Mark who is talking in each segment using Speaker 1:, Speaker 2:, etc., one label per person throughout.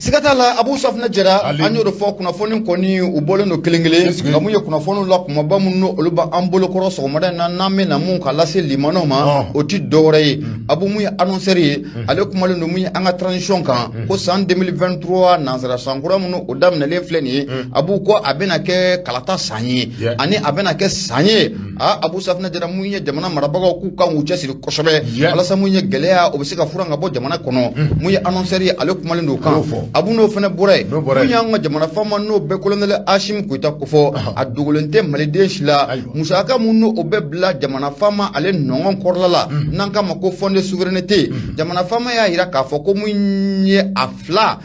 Speaker 1: Siga t'a la, Abu Safunɛ Jara, an y'o de fɔ, kunnafoni kɔni u bɔlen don kelen kelen. Nka mun ye kunnafoniw la kumaba minnu olu b'an bolokɔrɔ sɔgɔmada in na, n'an bɛ na mun ka lase limanaw ma, o ti dɔwɛrɛ ye. Abu, mun ye annonceur ye, ale kumalen don mun ye an ka transition kan, ko san 2023 nansara sankura minnu o daminɛlen filɛ nin ye, Abu, ko a bɛna kɛ kalata san ye ani a bɛna kɛ san ye. Aa, Abu Safunɛ Jara, mun ye jamana marabagaw k'u kan k'u cɛsiri kosɛbɛ walasa mun ye gɛlɛya o bɛ se ka furan ka bɔ jamana kɔnɔ. Mun ye annonceur ye, ale kumalen don o kan. Abu, n'o fana bɔra yen, mun y'an ka jamana faama n'o bɛ colonel Asimi Goyita kofɔ, a dogolen tɛ maliden si la, musaka mun n'o bɛ bila jamana faama ale nɔngɔn kɔrɔla la, n'an k'a ma ko fonds de souveraineté, jamana faama y'a jira k'a fɔ ko mun ye a fila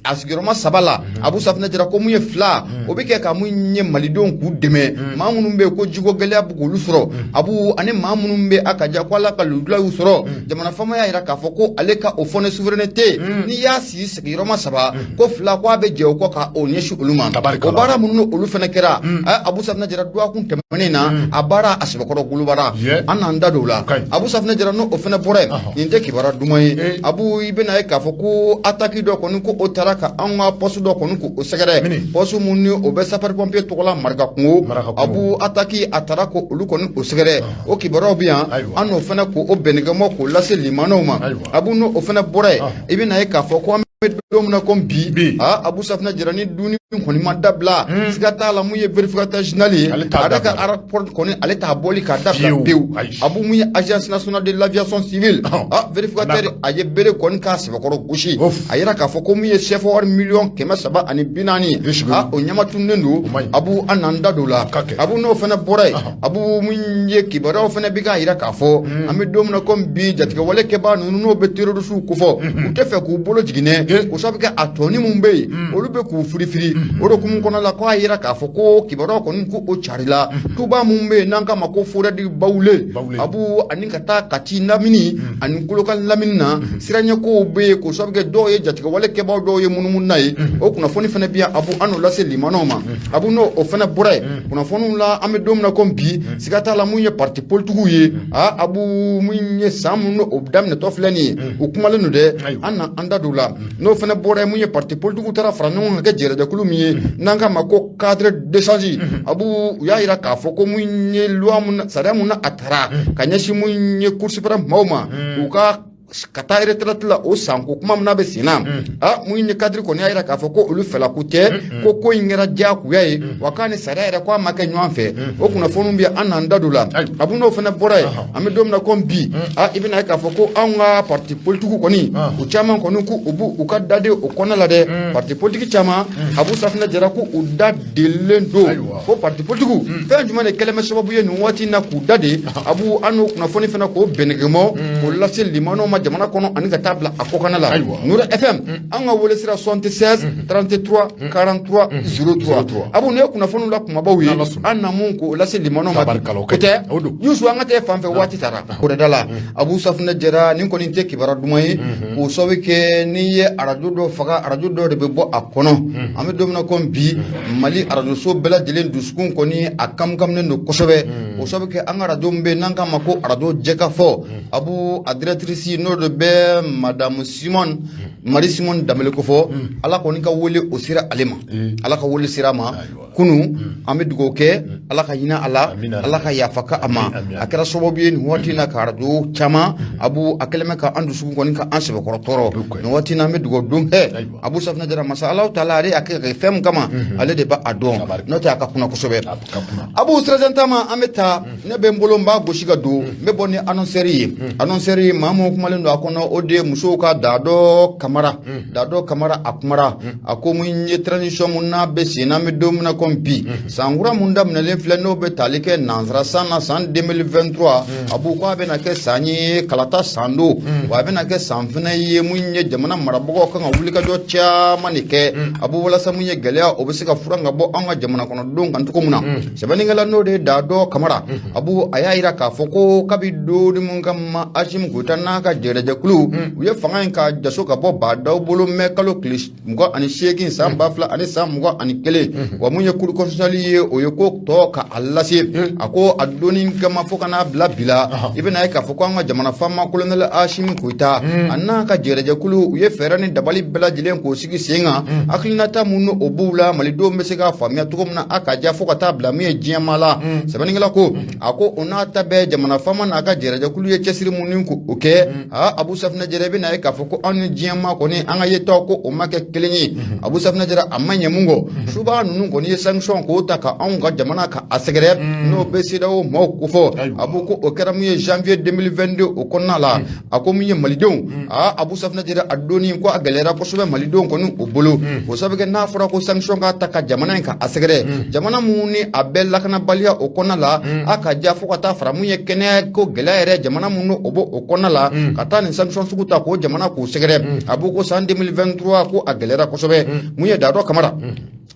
Speaker 1: a sigiyɔrɔma saba la, Abu Safunɛ Jara, ko mun ye fila o bɛ kɛ ka mun ye malidenw k'u dɛmɛ, maa minnu bɛ yen ko jiko gɛlɛya bɛ k'olu sɔrɔ, Abu, ani maa minnu bɛ a ka ja ko Ala ka lujura y'u sɔrɔ. Jamana faama y'a jira k'a fɔ ko ale ka o fonds de souveraineté, n'i y'a sigi sigiyɔrɔma saba, ko fila ko a bɛ jɛ o kɔ ka o ɲɛsin olu ma. O baara minnu olu fana kɛra, Abu Safunɛ Jara, dɔgɔkun tɛmɛnen na, a baara a sɛbɛkɔrɔ golobara, an n'an da don o la. Abu Safunɛ Jara, n'o fana bɔra yen, nin tɛ kibaruya duman ye. Abu, i bɛna ye k'a fɔ ko attaque dɔ kɔni ko o taara ka an ka poste dɔ kɔni k'o sɛgɛrɛ, poste mun ni o bɛ sapeur pompier tɔgɔ la Maraka kungo. Abu, attaque a taara ko olu kɔni o sɛgɛrɛ, o kibaruyaw bɛ yan, an n'o fana k'o bɛnnikɛmɔ k'o lase limanaw ma. Abu, n'o fana bɔra yen, i bɛna ye k'a fɔ ko an bɛ don min na komi bi, aa, Abu Safunɛ Jara, ni dunni kɔni ma dabila, siga t'a la, mun ye vérificateur général ye, ale ka rapport kɔni ale t'a bɔli k'a dabila pewu. Abu, mun ye Agence nationale de l'aviation civile, ah, vérificateur a ye bere kɔni k'a sɛbɛkɔrɔ gosi, a yira k'a fɔ ko mun ye CFA wari miliyɔn 340, ah, o ɲɛma tununnen don. Abu, an n'an da don o la. Abu, n'o fana bɔra yen, Abu, mun ye kibaruyaw fana bɛ k'a yira k'a fɔ an bɛ don min na komi bi, jatigɛwale kɛbaa ninnu n'o bɛ terroriste kofɔ, u tɛ fɛ k'u bolo jiginɛ, o sababu kɛ a tɔni mun bɛ yen, olu bɛ k'u firifiri. O de hukumu kɔnɔ la, ko a yira k'a fɔ ko kibaruyaw kɔni ko o carila, tuba mun bɛ yen n'an k'a ma ko forêt de Bawule, Abu, ani ka taa Kati lamini ani Kolokan lamini na, siranɲɛkow bɛ yen, k'o sababu kɛ dɔw ye jatigɛwale kɛbaaw dɔw ye munumunu n'a ye. O kunnafoni fana bɛ yan, Abu, an n'o lase limanaw ma. Abu, n'o o fana bɔra yen, kunnafoniw la, an bɛ don min na komi bi, siga t'a la, mun ye parti politigiw ye, aa, Abu, mun ye san mun o daminɛtɔ filɛ nin ye, u kumalen don dɛ, an na an da don o la. N'o fana bɔra yen, mun ye parti politigiw taara fara ɲɔgɔn kan kɛ jɛrɛjɛkulu min ye n'an k'a ma ko cadre d'échange, Abu, u y'a yira k'a fɔ ko mun ye loi mun, sariya mun na a taara ka ɲɛsin mun ye Cour suprême maaw ma, u ka taa retraite la, o sanko kuma min n'a bɛ sen na, ah, mun ye cadre kɔni y'a yira k'a fɔ ko olu fɛlako tɛ, ko in kɛra diyagoya ye, wa k'a ni sariya yɛrɛ ko a ma kɛ ɲɔgɔn fɛ. O kunnafoniw bɛ, an n'an da don la. Abu, n'o fana bɔra yen, an bɛ don min na komi bi, ah, i bɛna ye k'a fɔ ko anw ka parti politique kɔni, u caman kɔni ko u b'u u ka daden o kɔnɔna la dɛ. Parti politique caman, Abu Safunɛ Jara, ko u da delilen don, ko parti politique fɛn jumɛn de kɛlen bɛ sababu ye nin waati in na k'u da de? Abu, an n'o kunnafoni fana k'o bɛnɛgɛmɔ k'o lase limanaw ma jamana kɔnɔ ani ka taa bila a kɔkanna la. Nuru FM, an ka wele sira 76 33 43 03. Abu, nin ye kunnafoniw la kumabaw ye, an na mun k'o lase limanaw ma. O tɛ Yusu, an ka taa fan fɛ, waati taara kɔrɔda la. Abu Safunɛ Jara, nin kɔni tɛ kibaruya duman ye, k'o sababu kɛ n'i ye arajo dɔ faga, arajo dɔ de bɛ bɔ a kɔnɔ. An bɛ don min na komi bi, Mali arajoso bɛɛ lajɛlen dusukun kɔni a kamkaminen don kosɛbɛ, o sababu kɛ an ka arajo min bɛ yen n'an k'a ma ko arajo Jɛkafɔ, Abu, a directrice n'o de bɛ madame Simone Marie Simone Danbele kofɔ, Ala kɔni ka wele o sera ale ma, Ala ka wele sera a ma kunu. An bɛ dugawu kɛ, Ala ka hinɛ a la, Ala ka yafa ka a ma. A kɛra sababu ye nin waati in na ka arajo caman, Abu, a kɛlen bɛ ka an dusukun kɔni ka an sɛbɛkɔrɔ tɔɔrɔ nin waati in na. An bɛ dugawu don kɛ, Abu Safunɛ Jara, masa Alahu taala ale y'a kɛ ka kɛ fɛn min kama, ale de b'a dɔn, n'o tɛ a ka kunna kosɛbɛ. Abu, sirajantama, an bɛ taa, ne bɛ n bolo n b'a gosi ka don, n bɛ bɔ ni annonceur ye. Annonceur ye, maa mun kumalen don a kɔnɔ, o de ye musow ka Dadɔ Kamara. Dadɔ Kamara, a kumara, a ko mun ye transition mun n'a bɛ sen n'an bɛ don min na komi bi, san kura mun daminɛlen filɛ, n'o bɛ tali kɛ nansara san na, san 2023, Abu, ko a bɛna kɛ san ye kalata san don, wa a bɛna kɛ san fana ye mun ye jamana marabagaw kan ka wulikajɔ caman de kɛ, Abu, walasa mun ye gɛlɛya o bɛ se ka furan ka bɔ an ka jamana kɔnɔdenw kan cogo min na. Sɛbɛnnikɛla n'o de ye Dadɔ Kamara, Abu, a y'a yira k'a fɔ ko kabi doni mun kama Asimi Goyita n'a ka jɛ jɛrɛjɛkulu u ye fanga in ka jaso ka bɔ Ba Daw bolo mɛ kalo tile 28 san 2021. Wa mun ye cour constitutionnelle ye, o ye ko tɔ ka a lase. A ko a donni kama fo ka n'a bila bi la, i bɛna ye k'a fɔ ko an ka jamana faama colonel Asimi Goyita a n'a ka jɛrɛjɛkulu, u ye fɛɛrɛ ni dabali bɛɛ lajɛlen k'o sigi sen kan, hakilinata minnu o b'u la, malidenw bɛ se k'a faamuya cogo min na, a ka ja fo ka taa bila min ye diɲɛmaa la. Sɛbɛnnikɛla ko, a ko o n'a ta bɛɛ, jamana faama n'a ka jɛrɛjɛkulu ye cɛsiri minnu k'o kɛ, aa, Abu Safinɛ Jara, i bɛna ye k'a fɔ ko anw ni diɲɛmaa kɔni, an ka yetaw ko o ma kɛ kelen ye. Abu Safinɛ Jara, a ma ɲɛ mun kɔ, suba ninnu kɔni ye sanction k'o ta ka anw ka jamana ka a sɛgɛrɛ, n'o bɛ CEDEAO maaw kofɔ. Abu ko o kɛra mun ye janvier 2022 o kɔnɔna la. A ko min ye malidenw, aa, Abu Safinɛ Jara, a donni ko a gɛlɛyara kosɛbɛ malidenw kɔni o bolo. O sabu kɛ n'a fɔra ko sanction ka ta ka jamana in ka a sɛgɛrɛ, jamana mun ni a bɛɛ lakanabaliya o kɔnɔna la, a ka ja fo ka taa fara mun ye kɛnɛya ko gɛlɛya yɛrɛ, jamana mun o b'o o kɔnɔna la, ka taa nin sanction sugu ta k'o jamana k'o sɛgɛrɛ. A b'o ko san 2023 ko a gɛlɛyara kosɛbɛ. Mun ye Dadɔ Kamara,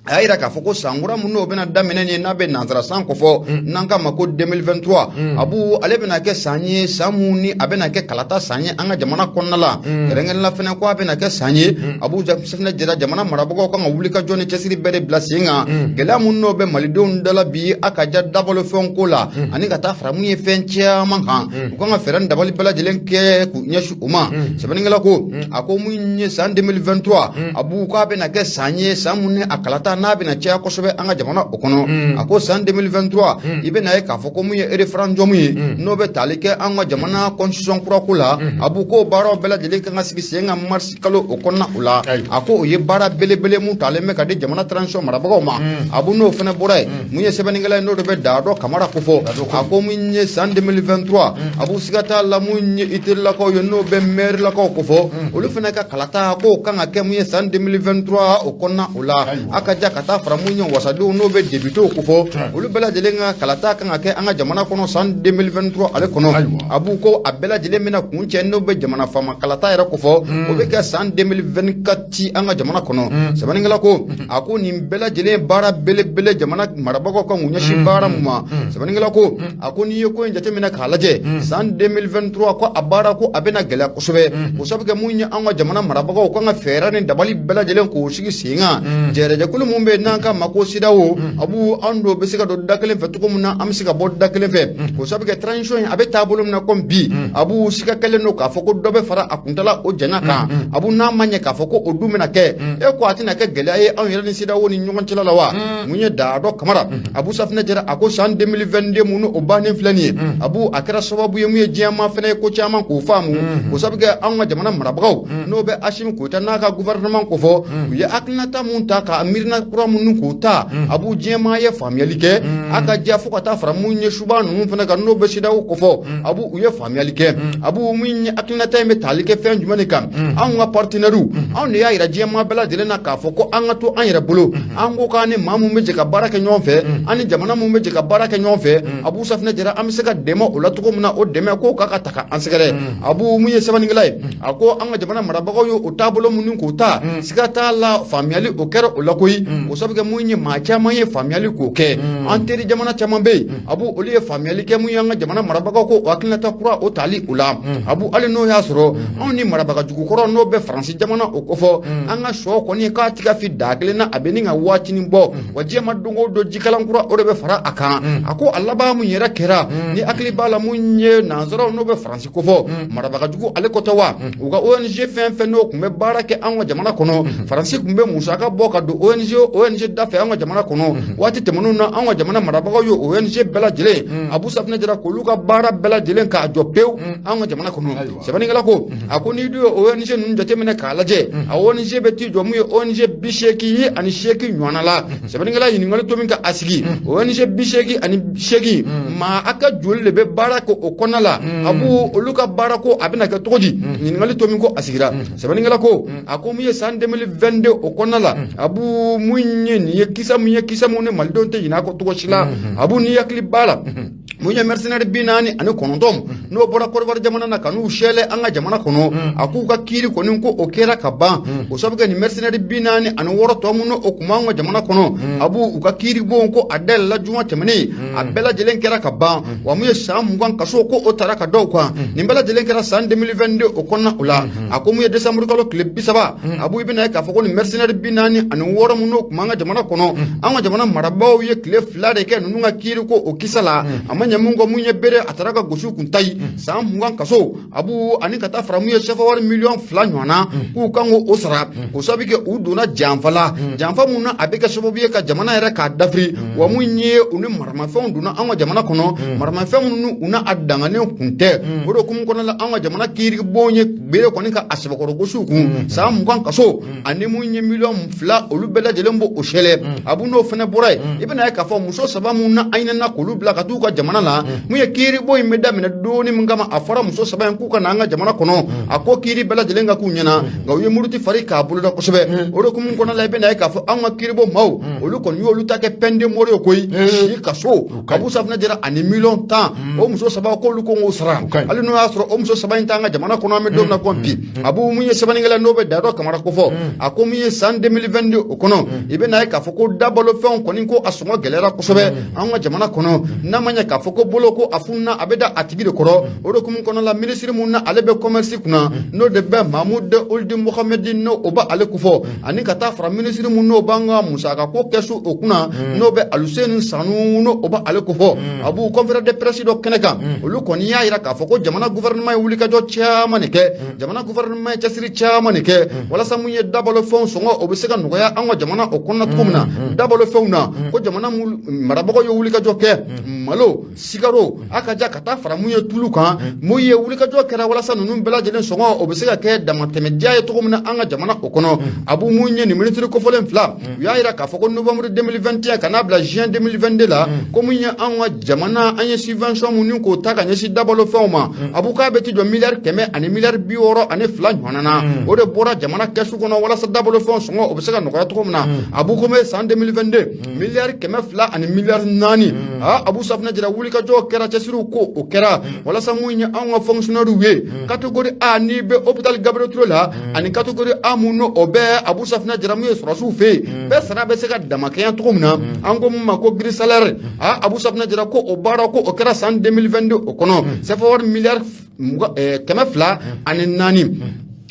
Speaker 1: a y'a yira k'a fɔ ko san kura mun n'o bɛna daminɛ nin ye, n'a bɛ nansara san kɔfɔ, n'an k'a ma ko 2023, Abu, ale bɛna kɛ san ye, san mun ni a bɛna kɛ kalata san ye an ka jamana kɔnɔna la. Kɛrɛnkɛrɛnnenya fɛnɛ, ko a bɛna kɛ san ye, Abu Safinɛ Jara, jamana marabagaw kan ka wuli ka jɔ ni cɛsiri bɛɛ de bila sen kan. Gɛlɛya mun n'o bɛ malidenw da la bi, a ka ja dabalo fɛnw ko la, ani ka taa fara mun ye fɛn caman kan, u kan ka fɛɛrɛ ni dabali bɛɛ lajɛlen kɛ k'u ɲɛsin o ma. Sɛbɛnnikɛla ko, a ko mun ye san 2023, Abu, k'a bɛna kɛ san ye, san mun ni a kalata n'a bɛna caya kosɛbɛ an ka jamana o kɔnɔ. A ko san 2023, i bɛna ye k'a fɔ ko mun ye référendum ye, n'o bɛ tali kɛ an ka jamana constitution kura ko la. Abu ko baaraw bɛɛ lajɛlen kan ka sigi sen kan mars kalo o kɔnɔna o la. A ko o ye baara belebele mun talen bɛ ka di jamana transition marabagaw ma. Abu, n'o fana bɔra yen, mun ye sɛbɛnnikɛla ye, n'o de bɛ Dadɔ Kamara kofɔ, a ko mun ye san 2023, Abu, siga t'a la, mun ye iterilakaw ye, n'o bɛ mɛrilakaw kofɔ, olu fana ka kalata k'o kan ka kɛ mun ye san 2023 o kɔnɔna o la. A ka ja ka taa fara mun ye wasadenw, n'o bɛ députéw kofɔ, olu bɛɛ lajɛlen ka kalata kan ka kɛ an ka jamana kɔnɔ san 2023 ale kɔnɔ. Abu ko a bɛɛ lajɛlen bɛna kuncɛ, n'o bɛ jamana faama kalata yɛrɛ kofɔ, o bɛ kɛ san 2024 an ka jamana kɔnɔ. Sɛbɛnnikɛla ko, a ko nin bɛɛ lajɛlen baara belebele, jamana marabagaw kan k'u ɲɛsin baara mun ma. Sɛbɛnnikɛla ko, a ko n'i ye ko in jateminɛ k'a lajɛ, san 2023 ko a baara ko a bɛna gɛlɛya kosɛbɛ. O sabu kɛ mun ye, an ka jamana marabagaw kan ka fɛɛrɛ ni dabali bɛɛ lajɛlen k'o sigi sen kan. Jɛrɛjɛkulu mun bɛ yen n'an k'a ma ko CEDEAO, Abu, an dɔw bɛ se ka don da kelen fɛ cogo min na, an bɛ se ka bɔ da kelen fɛ. O sabu kɛ transition in a bɛ taabolo min na komi bi, Abu, siga kɛlen don k'a fɔ ko dɔ bɛ fara a kuntala o janya kan. Abu, n'a ma ɲɛ k'a fɔ ko o dun bɛna kɛ, e ko a tɛna kɛ gɛlɛya ye anw yɛrɛ ni CEDEAO ni ɲɔgɔn cɛla la wa? Mun ye Dadɔ Kamara, Abu Safinɛ Jara, a ko san 2022 mun o bannen filɛ nin ye, Abu, a kɛra sababu ye mun ye diɲɛmaa fɛnɛ ye ko caman k'o faamu. O sabu kɛ anw ka jamana marabagaw, n'o bɛ Asimi Goyita n'a ka gouvernement kofɔ, u ye hakilinata mun ta ka miirina kura minnu k'o ta, Abu, diɲɛmaa ye faamuyali kɛ. A ka diya fo ka taa fara mun ye suba ninnu fana kan, n'o bɛ CEDEAO kofɔ, Abu, u ye faamuyali kɛ. Abu, mun ye hakilinata in bɛ tali kɛ fɛn jumɛn de kan? Anw ka partenaires, anw de y'a yira diɲɛmaa bɛɛ lajɛlen na k'a fɔ ko an ka to an yɛrɛ bolo. An ko k'an ni maa mun bɛ jɛ ka baara kɛ ɲɔgɔn fɛ, an ni jamana mun bɛ jɛ ka baara kɛ ɲɔgɔn fɛ, Abu Safinɛ Jara, an bɛ se ka dɛmɛ o la cogo min na, o dɛmɛ k'o ka ta ka an sɛgɛrɛ. Abu, mun ye sɛbɛnnikɛla ye, a ko an ka jamana marabagaw ye o taabolo minnu k'o ta, siga t'a la, faamuyali o kɛra o la koyi. O sabu kɛ mun ye, maa caman ye faamuyali k'o kɛ. An teri jamana caman bɛ yen, Abu, olu ye faamuyali kɛ mun ye an ka jamana marabagaw ko o hakilinata kura o tali o la. Abu, hali n'o y'a sɔrɔ anw ni marabaga jugu kɔrɔ, n'o bɛ Faransi jamana o kofɔ, an ka sɔ kɔni k'a ti ka fi daa kelen na, a bɛ ni ka waatinin bɔ wa diɲɛ ma don o don jikalan kura o de bɛ fara a kan. A ko a laban mun yɛrɛ kɛra, ni hakili b'a la, mun ye nanzaraw, n'o bɛ Faransi kofɔ, marabaga jugu ale kɔtɔ wa, u ka ONG fɛn fɛn n'o tun bɛ baara kɛ an ka jamana kɔnɔ, Faransi tun bɛ musaka bɔ ka don ONG da fɛ an ka jamana kɔnɔ. Waati tɛmɛnenw na, an ka jamana marabagaw ye ONG bɛɛ lajɛlen, Abu Safinɛ Jara, k'olu ka baara bɛɛ lajɛlen k'a jɔ pewu an ka jamana kɔnɔ. Sɛbɛnnikɛla ko, a ko n'i dun ye ONG ninnu jateminɛ k'a lajɛ, a ONG bɛ t'i jɔ mun ye ONG 88 ɲɔgɔnna la. Sɛbɛnnikɛla ɲininkali to min ka a sigi, ONG 88, maa a ka joli de bɛ baara kɛ o kɔnɔna la? Abu, olu ka baara ko a bɛna kɛ cogo di? Ɲininkali to min ko a sigira. Sɛbɛnnikɛla ko, a ko mun ye san 2022 o kɔnɔna la, Abu, mun ye nin ye kisa mun ye, kisa mun ni malidenw tɛ ɲinɛ a kɔ cogo si la. Abu, n'i hakili b'a la, Mun ye mercenaire 49 n'o bɔra Côte d'Ivoire jamana na ka n'u sɛlɛ an ka jamana kɔnɔ, a k'u ka kiiri kɔni ko o kɛra ka ban. O sabu kɛ nin mercenaire 46 tɔ minnu o kun b'an ka jamana kɔnɔ, a b'u ka kiiri bon ko a dayɛlɛla juma tɛmɛnen, a bɛɛ lajɛlen kɛra ka ban. Wa mun ye san 20 kaso ko o tara ka dɔw kan, nin bɛɛ lajɛlen kɛra san 2022 o kɔnɔna o la. A ko mun ye décembre kalo tile 30, a b'u i bɛna ye k'a fɔ ko nin mercenaire 46 minnu kun b'an ka jamana kɔnɔ, an ka jamana marabaaw ye tile 2 de kɛ ninnu ka kiiri ko o kisa la. A ma ɲɛ mun kɔ, mun ye bere a taara ka gosi kun tayi san 20 kaso, a b'u ani ka taa fara mun ye CFA wari miliyɔn 2 ɲɔgɔn na k'u kan k'o sara, k'o sababu kɛ u donna janfa la, janfa mun na a bɛ kɛ sababu ye ka jamana yɛrɛ k'a dafiri. Wa mun ye u ni maramafɛnw donna an ka jamana kɔnɔ, maramafɛn minnu u n'a a danganen kun tɛ. O de hukumu kɔnɔna la, an ka jamana kiiri bon ye bere kɔni ka a sɛbɛkɔrɔ gosi kun san 20 kaso ani mun ye miliyɔn 2, olu bɛɛ lajɛlen b'o sɛlɛ. A b'u n'o fana bɔra yen, i bɛna ye k'a fɔ muso saba mun na an ɲinɛna k'olu bila ka t'u ka jamana la, mun ye kiiri bon in bɛ daminɛ donni min kama, a fɔra muso saba in k'u ka na an ka jamana kɔnɔ, a ko kiiri bɛɛ lajɛlen ka k'u ɲɛna, nka u ye muruti fari k'a boloda kosɛbɛ. O de hukumu kɔnɔna la, i bɛna ye k'a fɔ an ka kiiribon maaw, olu kɔni y'olu ta kɛ peine de mort ye koyi, si kaso, Abu Safunɛ Jara ani miliyɔn 10, o muso saba k'olu ko k'o sara, hali n'o y'a sɔrɔ o muso saba in t'an ka jamana kɔnɔ an bɛ don min na komi bi. Abu mun ye sɛbɛnnikɛla n'o bɛ Dado Kamara kofɔ, a ko mun ye san 2022 o kɔnɔ, i bɛna ye k'a fɔ ko dabalofɛnw kɔni ko a sɔngɔ gɛlɛyara kosɛbɛ an ka jamana kɔnɔ, n'a ma ɲɛ k'a fɔ ko bolo ko a fununa a bɛ da a tigi de kɔrɔ. O de hukumu kɔnɔ la, minisiri mun na ale bɛ commerce kunna, n'o de bɛ Mamude Ould Mohamed, n'o o bɛ ale kofɔ, ani ka taa fara minisiri mun n'o b'an ka musaka ko kɛsu o kunna, n'o bɛ Aluseni Sanu, n'o o bɛ ale kofɔ. A b'u conférence de presse dɔ kɛnɛ kan, olu kɔni y'a jira k'a fɔ ko jamana gouvernement ye wulikajɔ caman de kɛ, jamana gouvernement ye cɛsiri caman de kɛ walasa mun ye dabalofɛnw sɔngɔ o bɛ se ka nɔgɔya an ka jamana o kɔnɔna cogo min na. Dabalofɛnw na ko jamana marabagaw ye wulikajɔ kɛ, malo, sikaro, a ka ja ka taa fara mun ye tulu kan, mun ye wulikajɔ kɛra walasa ninnu bɛɛ lajɛlen sɔngɔ o bɛ se ka kɛ damatɛmɛdiya ye cogo min na an ka jamana o kɔnɔ. A b'u mun ye nin minisiri kofɔlen fila, u y'a jira k'a fɔ ko novembre 2021 ka n'a bila juin 2022 la, ko mun ye an ka jamana an ye subvention mun ni k'o ta ka ɲɛsin dabalofɛnw ma, a b'u k'a bɛ ti jɔ miliyari 100 ani miliyari 62 ɲɔgɔnna na, o de bɔra jamana kɛsu kɔnɔ walasa dabalofɛnw sɔngɔ o bɛ se ka nɔgɔya cogo min na. A b'u komi san 2022 miliyari 200 ani miliyari 4. Aa, Abu Safunɛ Jara, wulikajɔ kɛra, cɛsiriw ko o kɛra walasa mun ye anw ka fonctionnaire ye catégorie A n'i bɛ hôpital Gabriel Touré la ani catégorie A mun n'o o bɛ Abu Safunɛ Jara mun ye sɔrɔdasiw fɛ yen, bɛɛ sara bɛ se ka damakɛɲɛ cogo min na, an ko mun ma ko grille salaire. Aa, Abu Safunɛ Jara, ko o baara ko o kɛra san 2022 o kɔnɔ, CFA wari miliyari 204.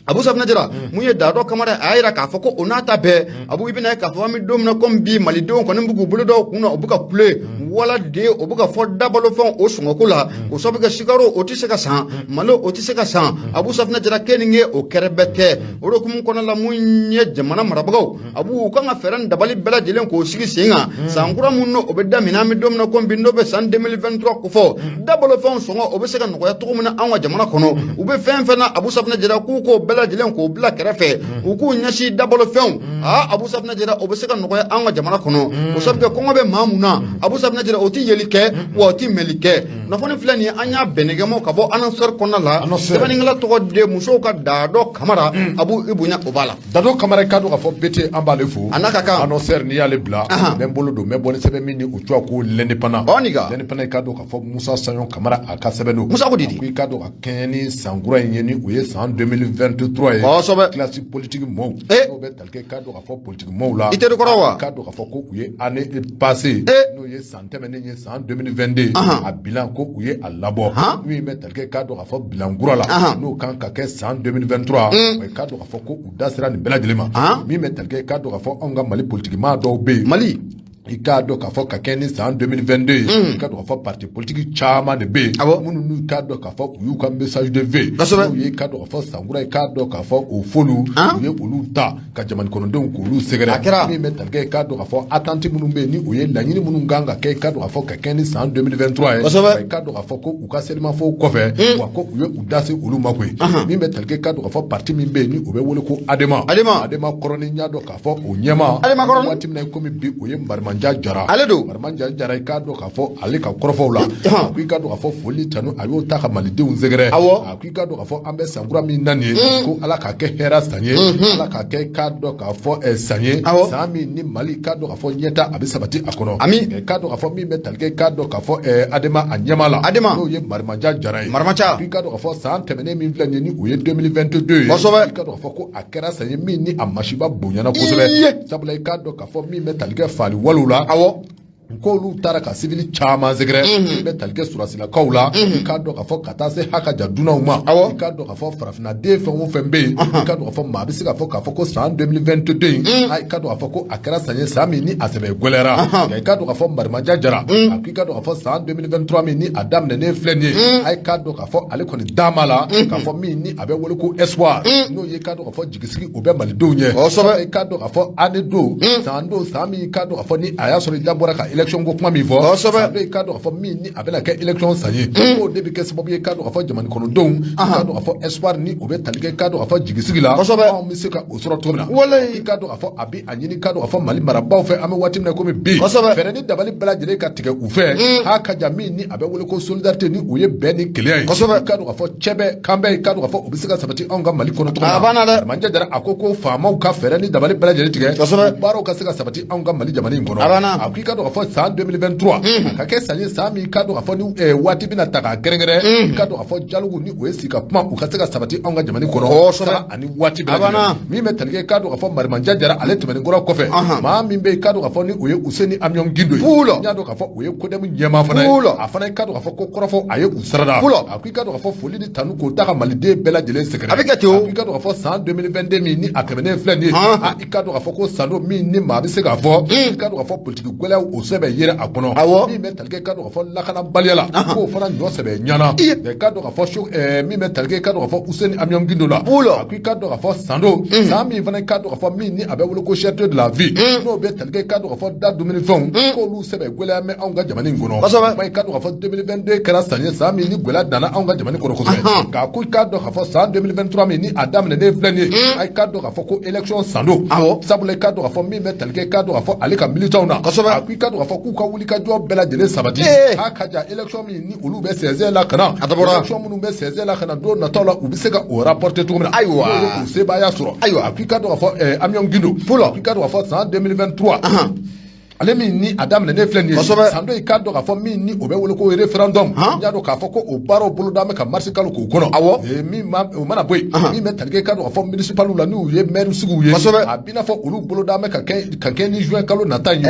Speaker 1: Abu Safunɛ Jara, mun ye Dado Kamara, a y'a jira k'a fɔ ko o n'a ta bɛɛ, Abu, i bɛna ye k'a fɔ an bɛ don min na komi bi, malidenw kɔni bɛ k'u bolo da u kun na, u bɛ ka kule wala de o bɛ ka fɔ dabalofɛnw o sɔngɔko la, o sababu kɛ sikaro o tɛ se ka san, malo o tɛ se ka san. Abu Safunɛ Jara, keninge o kɛrɛbɛ tɛ. O de hukumu kɔnɔna la, mun ye jamana marabagaw, Abu, u kan ka fɛɛrɛ ni dabali bɛɛ lajɛlen k'o sigi sen kan san kura mun n'o bɛ daminɛ an bɛ don min na komi bi, n'o bɛ san 2023 kofɔ, dabalofɛnw sɔngɔ o bɛ se ka nɔgɔya cogo min na an ka jamana kɔnɔ. U bɛ fɛn fɛn na, Abu Safunɛ Jara, k'u k'o bɛɛ lajɛlen k'o bila kɛrɛfɛ, u k'u ɲɛsin dabalofɛnw. Aa, Abu Safunɛ Jara, o bɛ se ka nɔgɔya an ka jamana kɔnɔ, o sababu kɛ kɔngɔ bɛ maa mun na, Abu Safunɛ Jara, o tɛ yeli kɛ wa o tɛ mɛli kɛ. Kunnafoni filɛ nin ye, an y'a bɛnɛgɛmɔ ka bɔ annonceur kɔnɔna la. Sɛbɛnnikɛla tɔgɔ de musow ka Dado Kamara. Abu, i bonya o b'a la.
Speaker 2: Dado Kamara, i ka dɔn k'a fɔ BT, an b'ale fo.
Speaker 1: A n'a ka kan.
Speaker 2: Annonceur, n'i y'ale bila, n bɛ n bolo don, n bɛ bɔ ni sɛbɛn min ni o tɔgɔ ko L'Indépendant.
Speaker 1: Ɔ, nin ka.
Speaker 2: L'Indépendant, i ka dɔn k'a fɔ Musa Saɲɔ Kamara a ka sɛbɛn don.
Speaker 1: Musa ko di di?
Speaker 2: A ko i ka dɔn ka kɛɲɛ ni san kura in ye, ni o ye san 2023 ye.
Speaker 1: Kosɛbɛ.
Speaker 2: Classe politique mɔɔw. N'o bɛ tali kɛ, i ka dɔn k'a fɔ politique mɔɔw la.
Speaker 1: I teri kɔrɔ wa?
Speaker 2: I ka dɔn k'a fɔ ko u ye année passée. N'o ye san tɛmɛnen ye, san 2022. A bilan ko u ye a labɔ. Min bɛ tali kɛ, i ka dɔn k'a fɔ bilan kura la. N'o kan ka kɛ san 2023. O i ka dɔn k'a fɔ ko u da sera nin bɛɛ lajɛlen ma. Min bɛ tali kɛ, i ka dɔn k'a fɔ anw ka Mali politique maa dɔw bɛ yen.
Speaker 1: Mali.
Speaker 2: I k'a dɔn k'a fɔ ka kɛ ni san 2022 ye, i ka dɔn k'a fɔ parti politique caman de bɛ yen minnu n'u k'a dɔn k'a fɔ u y'u ka message de vœux, n'u ye k'a dɔn k'a fɔ sankura, i k'a dɔn k'a fɔ o fɔlu, u ye olu ta ka jamana kɔnɔdenw k'olu sɛgɛrɛ. Min bɛ tali kɛ, i k'a dɔn k'a fɔ attente minnu bɛ yen, ni o ye laɲini minnu kan ka kɛ, i k'a dɔn k'a fɔ ka kɛ ni san 2023 ye, i k'a dɔn k'a fɔ ko u ka selimafo kɔfɛ, wa ko u ye u da se olu ma koyi. Min bɛ tali kɛ, i k'a dɔn k'a fɔ parti min bɛ yen ni o bɛ wele ko ADEMA,
Speaker 1: ADEMA,
Speaker 2: ADEMA kɔrɔnin, y'a dɔn k'a fɔ o ɲɛmaa
Speaker 1: ADEMA kɔrɔnin
Speaker 2: waati min na komi bi, o ye Mariman Marimanjan Jara.
Speaker 1: Ale don.
Speaker 2: Marimanjan Jara, i k'a dɔn k'a fɔ ale ka kɔrɔfɔw la, a ko i k'a dɔn k'a fɔ foli tanu a y'o ta ka malidenw sɛgɛrɛ. A ko i k'a dɔn k'a fɔ an bɛ sankura min na nin ye, ko Ala k'a kɛ hɛrɛ san ye, Ala k'a kɛ i k'a dɔn k'a fɔ san ye, san min ni Mali i k'a dɔn k'a fɔ ɲɛta a bɛ sabati a kɔnɔ.
Speaker 1: Ami.
Speaker 2: I k'a dɔn k'a fɔ min bɛ tali kɛ i k'a dɔn k'a fɔ Adema a ɲɛmaa la,
Speaker 1: Adema,
Speaker 2: n'o ye Marimanjan Jara ye.
Speaker 1: Marimanjan.
Speaker 2: I k'a dɔn k'a fɔ san tɛmɛnen min filɛ nin ye, ni o ye 2022 ye, i k'a dɔn k'a fɔ ko a kɛra san ye min ni a masiba bonyana kosɛbɛ, sabula i k'a dɔn k'a fɔ min bɛ tali kɛ faali walew la, k'olu taara ka sivili caman sɛgɛrɛ, min bɛ tali kɛ sɔrɔdasilakaw la, i k'a dɔn k'a fɔ ka taa se hakaja dunanw ma, i k'a dɔn k'a fɔ farafinnaden fɛn o fɛn bɛ yen, i k'a dɔn k'a fɔ maa bɛ se k'a fɔ k'a fɔ ko san 2022 in, i k'a dɔn k'a fɔ ko a kɛra san ye, san min ni a sɛbɛ gɛlɛyara. Nka i k'a dɔn k'a fɔ Marimanjan Jara, a ko i k'a dɔn k'a fɔ san 2023 min ni a daminɛnen filɛ nin ye, a k'a dɔn k'a fɔ ale kɔni da ma la k'a fɔ min ni a bɛ wele ko espoir, n'o ye i k'a dɔn k'a fɔ jigisigi o bɛ malidenw ɲɛ. I k'a dɔn k'a fɔ année don, san don, san min i k'a dɔn k'a fɔ ni a y'a sɔrɔ i da bɔra ka élection ko kuma min fɔ, san don i k'a dɔn k'a fɔ min ni a bɛna kɛ élection san ye, k'o de bɛ kɛ sababu ye i k'a dɔn k'a fɔ jamana kɔnɔdenw, i k'a dɔn k'a fɔ espoir ni o bɛ tali kɛ i k'a dɔn k'a fɔ jigisigi la, anw bɛ se ka o sɔrɔ cogo min na. I k'a dɔn k'a fɔ a bɛ a ɲini k'a dɔn k'a fɔ Mali marabaaw fɛ, an bɛ waati min na komi bi, fɛɛrɛ ni dabali bɛɛ lajɛlen ka tigɛ u fɛ, ha ka ja min ni a bɛ wele ko solidarité, ni o ye bɛn ni kelenya ye, i k'a dɔn k'a fɔ cɛbɛ kanbɛ, i k'a dɔn k'a fɔ o bɛ se ka sabati anw ka Mali kɔnɔ cogo min na.
Speaker 1: A banna dɛ.
Speaker 2: Marimanjan Jara a ko ko faamaw ka fɛɛrɛ ni dabali bɛɛ lajɛlen tigɛ, baaraw ka se ka sabati anw ka Mali jamana in kɔnɔ.
Speaker 1: A banna.
Speaker 2: A ko i k'a dɔn k'a fɔ san 2023 a ka kɛ san ye, san min i k'a dɔn k'a fɔ ni waati bɛna ta k'a kɛrɛnkɛrɛn, i k'a dɔn k'a fɔ dialogue ni o ye sigi ka kuma, u ka se ka sabati anw ka jamana kɔnɔ sara ani waati bɛɛ lajɛlen. Min bɛ tali kɛ i k'a dɔn k'a fɔ Marimanjan Jara ale tɛmɛnen kɔrɔ kɔfɛ, maa min bɛ yen i k'a dɔn k'a fɔ ni o ye Useni Amiɔn Gindo ye, n y'a dɔn k'a fɔ o ye CODEM ɲɛmaa fana ye, a fana i k'a dɔn k'a fɔ ko kɔrɔfɔ a ye u sarada. A ko i k'a dɔn k'a fɔ foli ni tanu k'o ta ka maliden bɛɛ lajɛlen sɛgɛrɛ.
Speaker 1: A bɛ kɛ ten o.
Speaker 2: A ko i k'a dɔn k'a fɔ san 2022 min ni a tɛmɛnen filɛ nin ye, a i k'a dɔn k'a fɔ ko san don min ni maa bɛ se k'a fɔ i k'a dɔn k'a fɔ politiki gɛlɛyaw o sɛbɛ yera a kɔnɔ. Min bɛ tali kɛ i k'a dɔn k'a fɔ lakanabaliya la, k'o fana ɲɔ sɛbɛ ɲana. I k'a dɔn k'a fɔ min bɛ tali kɛ i k'a dɔn k'a fɔ Useni Amiɔn Gindo la, a ko i k'a dɔn k'a fɔ san don, san min fana i k'a dɔn k'a fɔ min ni a bɛ wele ko cherté de la vie, n'o bɛ tali kɛ i k'a dɔn k'a fɔ da dumunifɛnw, k'olu sɛbɛ gɛlɛya bɛ anw ka jamana in kɔnɔ. Kuma i k'a dɔn k'a fɔ 2022 kɛra san ye, san min ni gɛlɛya danna anw ka jamana kɔnɔ kosɛbɛ. K'a ko i k'a dɔn k'a fɔ san 2023 min ni a daminɛnen filɛ nin ye, a i k'a dɔn k'a fɔ ko élection san don, sabula i k'a dɔn k'a fɔ min bɛ tali kɛ i k'a dɔn k'a fɔ ale ka militants na, a ko i k'a dɔn k'a fɔ k'u ka wuli ka jɔ bɛɛ lajɛlen sabati, k'a ka ja élection min ni olu bɛ sɛnsɛn la ka na, élection minnu bɛ sɛnsɛn la ka na don nataw la, u bɛ se ka o rapporter cogo min na, k'u sebaaya sɔrɔ.
Speaker 1: Ayiwa.
Speaker 2: A ko i k'a dɔn k'a fɔ Amiɔn Gindo, a ko i k'a dɔn k'a fɔ san 2023 ale min ni a daminɛnen filɛ nin ye, san dɔ i k'a dɔn k'a fɔ min ni o bɛ wele ko référendum, n y'a dɔn k'a fɔ ko o baaraw boloda bɛ ka marisi kalo k'o kɔnɔ. Min ma o mana bɔ yen, min bɛ tali kɛ i k'a dɔn k'a fɔ municipal la, n'u ye maire sigiw ye, a b'i n'a fɔ olu boloda bɛ ka kɛ ni juin kalo nata in ye.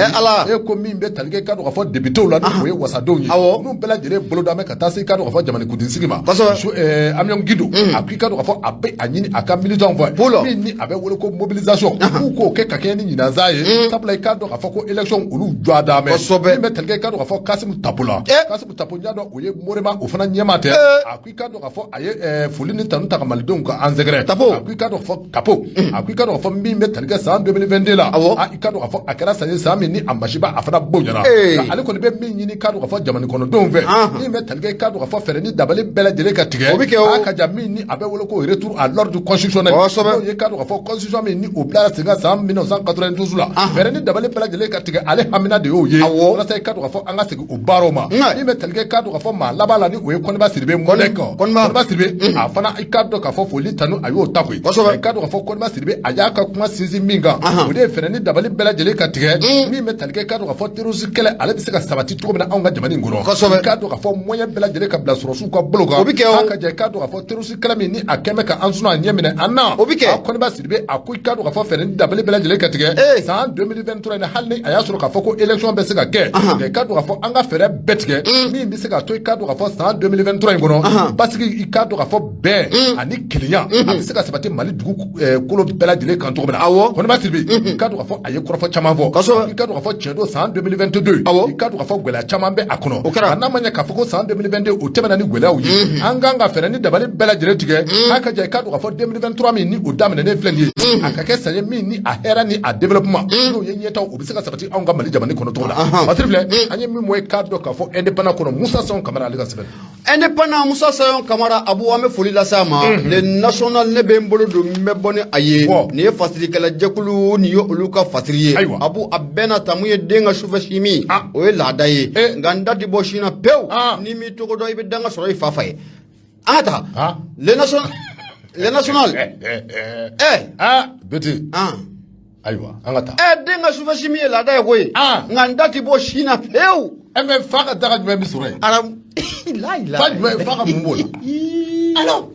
Speaker 2: E ko min bɛ tali kɛ i k'a dɔn k'a fɔ députéw la, n'o ye wasadenw ye, n'u bɛɛ lajɛlen boloda bɛ ka taa se i k'a dɔn k'a fɔ jamanakuntigi ma. Amiɔn Gindo a ko i k'a dɔn k'a fɔ a bɛ a ɲini a ka militants fɛ, min ni a bɛ wele ko mobilisation, k'u k'o kɛ ka kɛɲɛ ni ɲinansan ye, sabula i k'a dɔn k'a fɔ ko élection olu jɔ da mɛn. Min bɛ tali kɛ i k'a dɔn k'a fɔ Kasimu Tapo la, Kasimu Tapo n y'a dɔn o ye Morema o fana ɲɛmaa tɛ, a ko i k'a dɔn k'a fɔ a ye foli ni tanu ta ka malidenw ka an sɛgɛrɛ.
Speaker 1: Tapo.
Speaker 2: A ko i k'a dɔn k'a fɔ Tapo, a ko i k'a dɔn k'a fɔ min bɛ tali kɛ san 2022 la, a i k'a dɔn k'a fɔ a kɛra san ye, san min ni a masiba a fana bonyana. Ale kɔni bɛ min ɲini k'a dɔn k'a fɔ jamana kɔnɔdenw fɛ, min bɛ tali kɛ i k'a dɔn k'a fɔ fɛɛrɛ ni dabali bɛɛ lajɛlen ka tigɛ,
Speaker 1: o bɛ kɛ o.
Speaker 2: A ka ja min ni a bɛ wele ko retour à l'ordre constitutionnel, n'o ye k'a dɔn k'a fɔ constitution min ni o bilara sen kan san 1992 la, fɛɛrɛ ni dabali bɛɛ lajɛlen ka tigɛ, ale hamina de y'o ye, walasa i k'a dɔn k'a fɔ an ka segin o baaraw ma. Min bɛ tali kɛ k'a dɔn k'a fɔ maa laban la, ni o ye Kɔniba Sidibe Mɔnɛ kan, Kɔniba Sidibe a fana i k'a dɔn k'a fɔ foli tanu a y'o ta koyi. I k'a dɔn k'a fɔ Kɔniba Sidibe a y'a ka kuma sinsin min kan, o de ye fɛɛrɛ ni dabali bɛɛ lajɛlen ka tigɛ, min bɛ tali kɛ k'a dɔn k'a fɔ terrorisme kɛlɛ ale bɛ se ka sabati cogo min na anw ka jamana in kɔnɔ. I k'a dɔn k'a fɔ moyen bɛɛ lajɛlen ka bila sɔrɔdasiw ka bolo kan,
Speaker 1: o bɛ kɛ o.
Speaker 2: A ka jɛ i k'a dɔn k'a fɔ terrorisme kɛlɛ min ni a kɛn bɛ ka an sunɔ a ɲɛ minɛ an na,
Speaker 1: o bɛ kɛ.
Speaker 2: A Kɔniba Sidibe a ko i k'a dɔn k'a fɔ fɛɛrɛ ni dabali bɛɛ lajɛlen ka tigɛ san 2023 in na, hali ni a y'a sɔrɔ k'a fɔ ko élection bɛ se ka kɛ, nka i k'a dɔn k'a fɔ an ka fɛɛrɛ bɛɛ tigɛ min bɛ se ka to i k'a dɔn k'a fɔ san 2023 in kɔnɔ, basigi i k'a dɔn k'a fɔ bɛn ani kelenya a bɛ se ka sabati Mali dugu kolo bɛɛ lajɛlen kan cogo min na. Kɔniba Sidibe i k'a dɔn k'a fɔ a ye kɔrɔfɔ caman fɔ, i k'a dɔn k'a fɔ tiɲɛ don san 2022, i k'a dɔn k'a fɔ gɛlɛya caman bɛ a kɔnɔ. Nka n'a ma ɲɛ k'a fɔ ko san 2022 o tɛmɛna ni gɛlɛyaw ye, an kan ka fɛɛrɛ ni dabali bɛɛ lajɛlen tigɛ, a ka ja i k'a dɔn k'a fɔ 2023 min ni o daminɛnen filɛ nin ye. a ka kɛ san ye min ni a hɛrɛ ni a développement n'o ye ɲɛtaa, o bɛ se ka sabati anw ka Mali jamana kɔnɔ cogo la. Fasiri filɛ, an ye min bɔ, i k'a dɔn k'a fɔ Indépendant kɔnɔ, Musa Sayɔn Kamara, ale ka sɛbɛn.
Speaker 1: Indépendant, Musa Sayɔn Kamara, Abu, an bɛ foli lase a ma. Le National, ne bɛ n bolo don, n bɛ bɔ ni a ye. Nin ye fasirikɛla jɛkulu, nin ye olu ka fasiri ye. Abu, a bɛɛ na ta mun ye, den ka sufɛ sin min, o ye laada ye, nka n da ti bɔ sin na pewu. N'i m'i tɔgɔ dɔn, i bɛ danga sɔrɔ i fa fa ye. An ka taa Le National, Le National.
Speaker 2: Aa, Bete. Ayiwa, an ka taa.
Speaker 1: Den ka sufɛ sin min ye laada ye koyi, nka n da ti bɔ sin na pewu.
Speaker 2: Mais fa ka daga jumɛn bɛ sɔrɔ yen?
Speaker 1: Aramu la.
Speaker 2: Fa jumɛn, fa ka mun b'o la? Alors,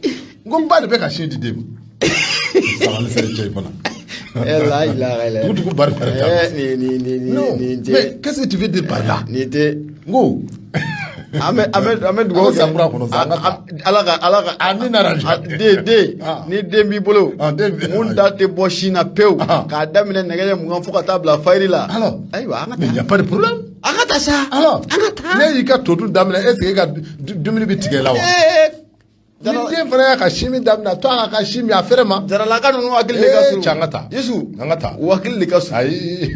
Speaker 2: n ko n ba de bɛ ka sin di den ma. Sabali sɛrɛ cɛ in fana.
Speaker 1: La ilaha illa.
Speaker 2: Dugu dugu bari bari.
Speaker 1: Ni ni ni.
Speaker 2: Non,
Speaker 1: ni tɛ.
Speaker 2: mais qu'est-ce que tu veux dire par là?
Speaker 1: Nin tɛ.
Speaker 2: N ko.
Speaker 1: An bɛ dugawu
Speaker 2: An ka san kura kɔnɔ sa, an ka taa.
Speaker 1: Ala ka.
Speaker 2: A ni nana.
Speaker 1: Den ni den b'i bolo.
Speaker 2: Den.
Speaker 1: Mun da tɛ bɔ sin na pewu. K'a daminɛ nɛgɛ ɲɛ 20 fo ka taa bila fayiri la.
Speaker 2: Alors.
Speaker 1: Ayiwa, an ka
Speaker 2: Mais il
Speaker 1: taa.
Speaker 2: n'y a pas de problème.
Speaker 1: An ka taa sa.
Speaker 2: Alors,
Speaker 1: An ka taa.
Speaker 2: ne y'i ka to dun daminɛ, est-ce que e ka dumuni bɛ tigɛ i la wa? Ni den fana y'a ka sin min daminɛ, a to a ka sin min a fɛrɛ ma.
Speaker 1: Jaralaka ninnu hakili de ka surun.
Speaker 2: Cɛ, an ka taa.
Speaker 1: Yesu.
Speaker 2: An ka taa.
Speaker 1: U hakili de ka surun.
Speaker 2: Ayi.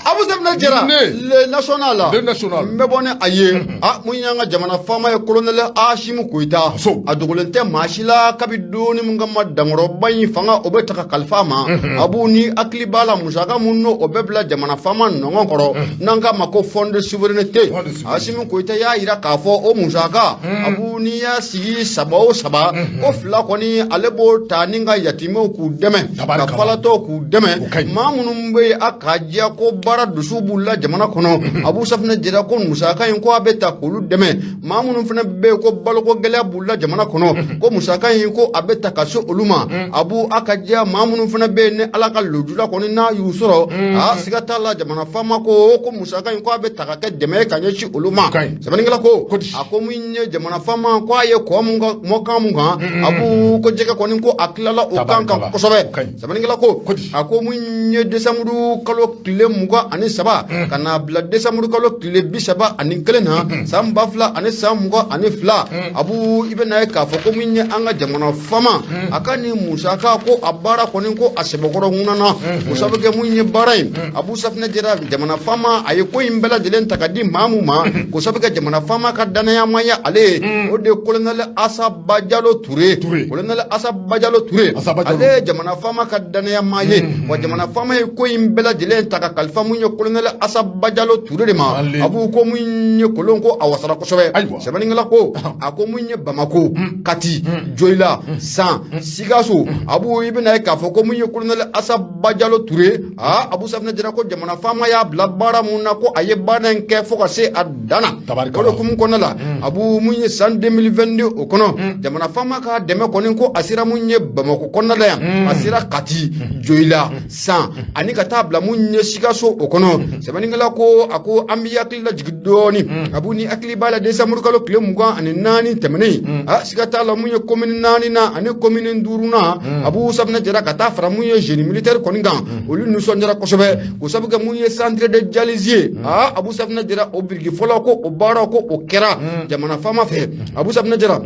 Speaker 1: Abu Sɛfinɛ Jara.
Speaker 2: Ne.
Speaker 1: Le National.
Speaker 2: Le National.
Speaker 1: N bɛ bɔ ni a ye. A mun y'an ka jamana faama ye, colonel Asimi Goyita.
Speaker 2: So.
Speaker 1: A dogolen tɛ maa si la, kabi donni mun kama dankɔrɔba in fanga o bɛ ta ka kalifa a ma. Abu, ni hakili b'a la, musaka mun n'o o bɛ bila jamana faama nɔngɔn kɔrɔ, n'an k'a ma ko fonds de souveraineté.
Speaker 2: Fonds de souveraineté.
Speaker 1: Asimi Goyita y'a yira k'a fɔ o musaka, Abu, n'i y'a sigi saba o saba, ko fila kɔni ale b'o ta ni ka yatimɛw k'u dɛmɛ, ka
Speaker 2: Tabarikala.
Speaker 1: falatɔw k'u dɛmɛ,
Speaker 2: O ka ɲi.
Speaker 1: maa minnu bɛ yen a ka diya ko baara dusu b'u la jamana kɔnɔ. Abu Safinɛ Jara ko musaka in ko a bɛ ta k'olu dɛmɛ. Maa minnu fana bɛ yen ko baloko gɛlɛya b'u la jamana kɔnɔ, ko musaka in ko a bɛ ta ka se olu ma. Abu, a ka diya maa minnu fana bɛ yen ni Ala ka lujura kɔni n'a y'u sɔrɔ, a siga t'a la, jamana faama ko musaka in ko a bɛ ta ka kɛ dɛmɛ ye ka ɲɛsin olu ma.
Speaker 2: O ka ɲi.
Speaker 1: Sɛbɛnnikɛla ko
Speaker 2: Ko di?
Speaker 1: a ko min ye jamana faama ko a ye kɔ mun ka mɔkan mun kan, Abu, ko jɛgɛ kɔni ko a tilala o kan kan
Speaker 2: Tabarikala.
Speaker 1: kosɛbɛ.
Speaker 2: O ka ɲi.
Speaker 1: Sɛbɛnnikɛla ko
Speaker 2: Ko di?
Speaker 1: a ko mun ye desanburu kalo tile 23 ka na bila desanburu kalo tile 31 na san 2022, Abu, i bɛ na ye k'a fɔ ko mun ye an ka jamana faama a ka nin musaka ko a baara kɔni ko a sɛbɛkɔrɔ ŋunana, o sabu kɛ mun ye baara in, Abu Safinɛ Jara, jamana faama a ye ko in bɛɛ lajɛlen ta ka di maa mun ma, k'o sabu kɛ jamana faama ka danayamaya ale ye, o de ye colonel Asa Bajalo Ture.
Speaker 2: Ture.
Speaker 1: Colonel Asa Bajalo Ture.
Speaker 2: Asa Bajalo.
Speaker 1: Ale ye jamana faama ka danayama ye wa. Jamana faama ye ko in bɛɛ lajɛlen ta ka kalifa mun ye colonel Asa Bajalo Ture de ma.
Speaker 2: Ale.
Speaker 1: Abu, ko mun ye kolon ko a wasara kosɛbɛ. Sɛbɛnnikɛla ko a ko mun ye Bamako, Kati, Joyila, San, Sikaso, Abu, i bɛna ye k'a fɔ ko mun ye colonel Asa Bajalo Ture, aa, Abu Safinɛ Jara ko jamana faama y'a bila baara mun na, ko a ye baara in kɛ fo ka se a dan na.
Speaker 2: Tabarikala.
Speaker 1: O de hukumu kɔnɔna la, Abu, mun ye san 2022 o kɔnɔ, jamana faama ka dɛmɛ kɔni ko a sera mun ye Bamakɔ kɔnɔna la yan, a sera Kati, Joyila, San ani ka taa bila mun ye Sikaso o kɔnɔ. Sɛbɛnnikɛla ko a ko an bɛ hakili lajigin dɔɔni. Abu, ni hakili b'a la, desanburu kalo tile 24 tɛmɛnen, a siga t'a la, mun ye commune naani na ani commune duurunan, Abu Safinɛ Jara, ka taa fara mun ye génie militaire kɔni kan, olu nisɔndiyara kosɛbɛ, k'o sabu kɛ mun ye centre de dialyse ye. Aa, Abu Safinɛ Jara, o biriki fɔlɔ ko o baara ko o kɛra jamana faama fɛ. Abu Safinɛ Jara,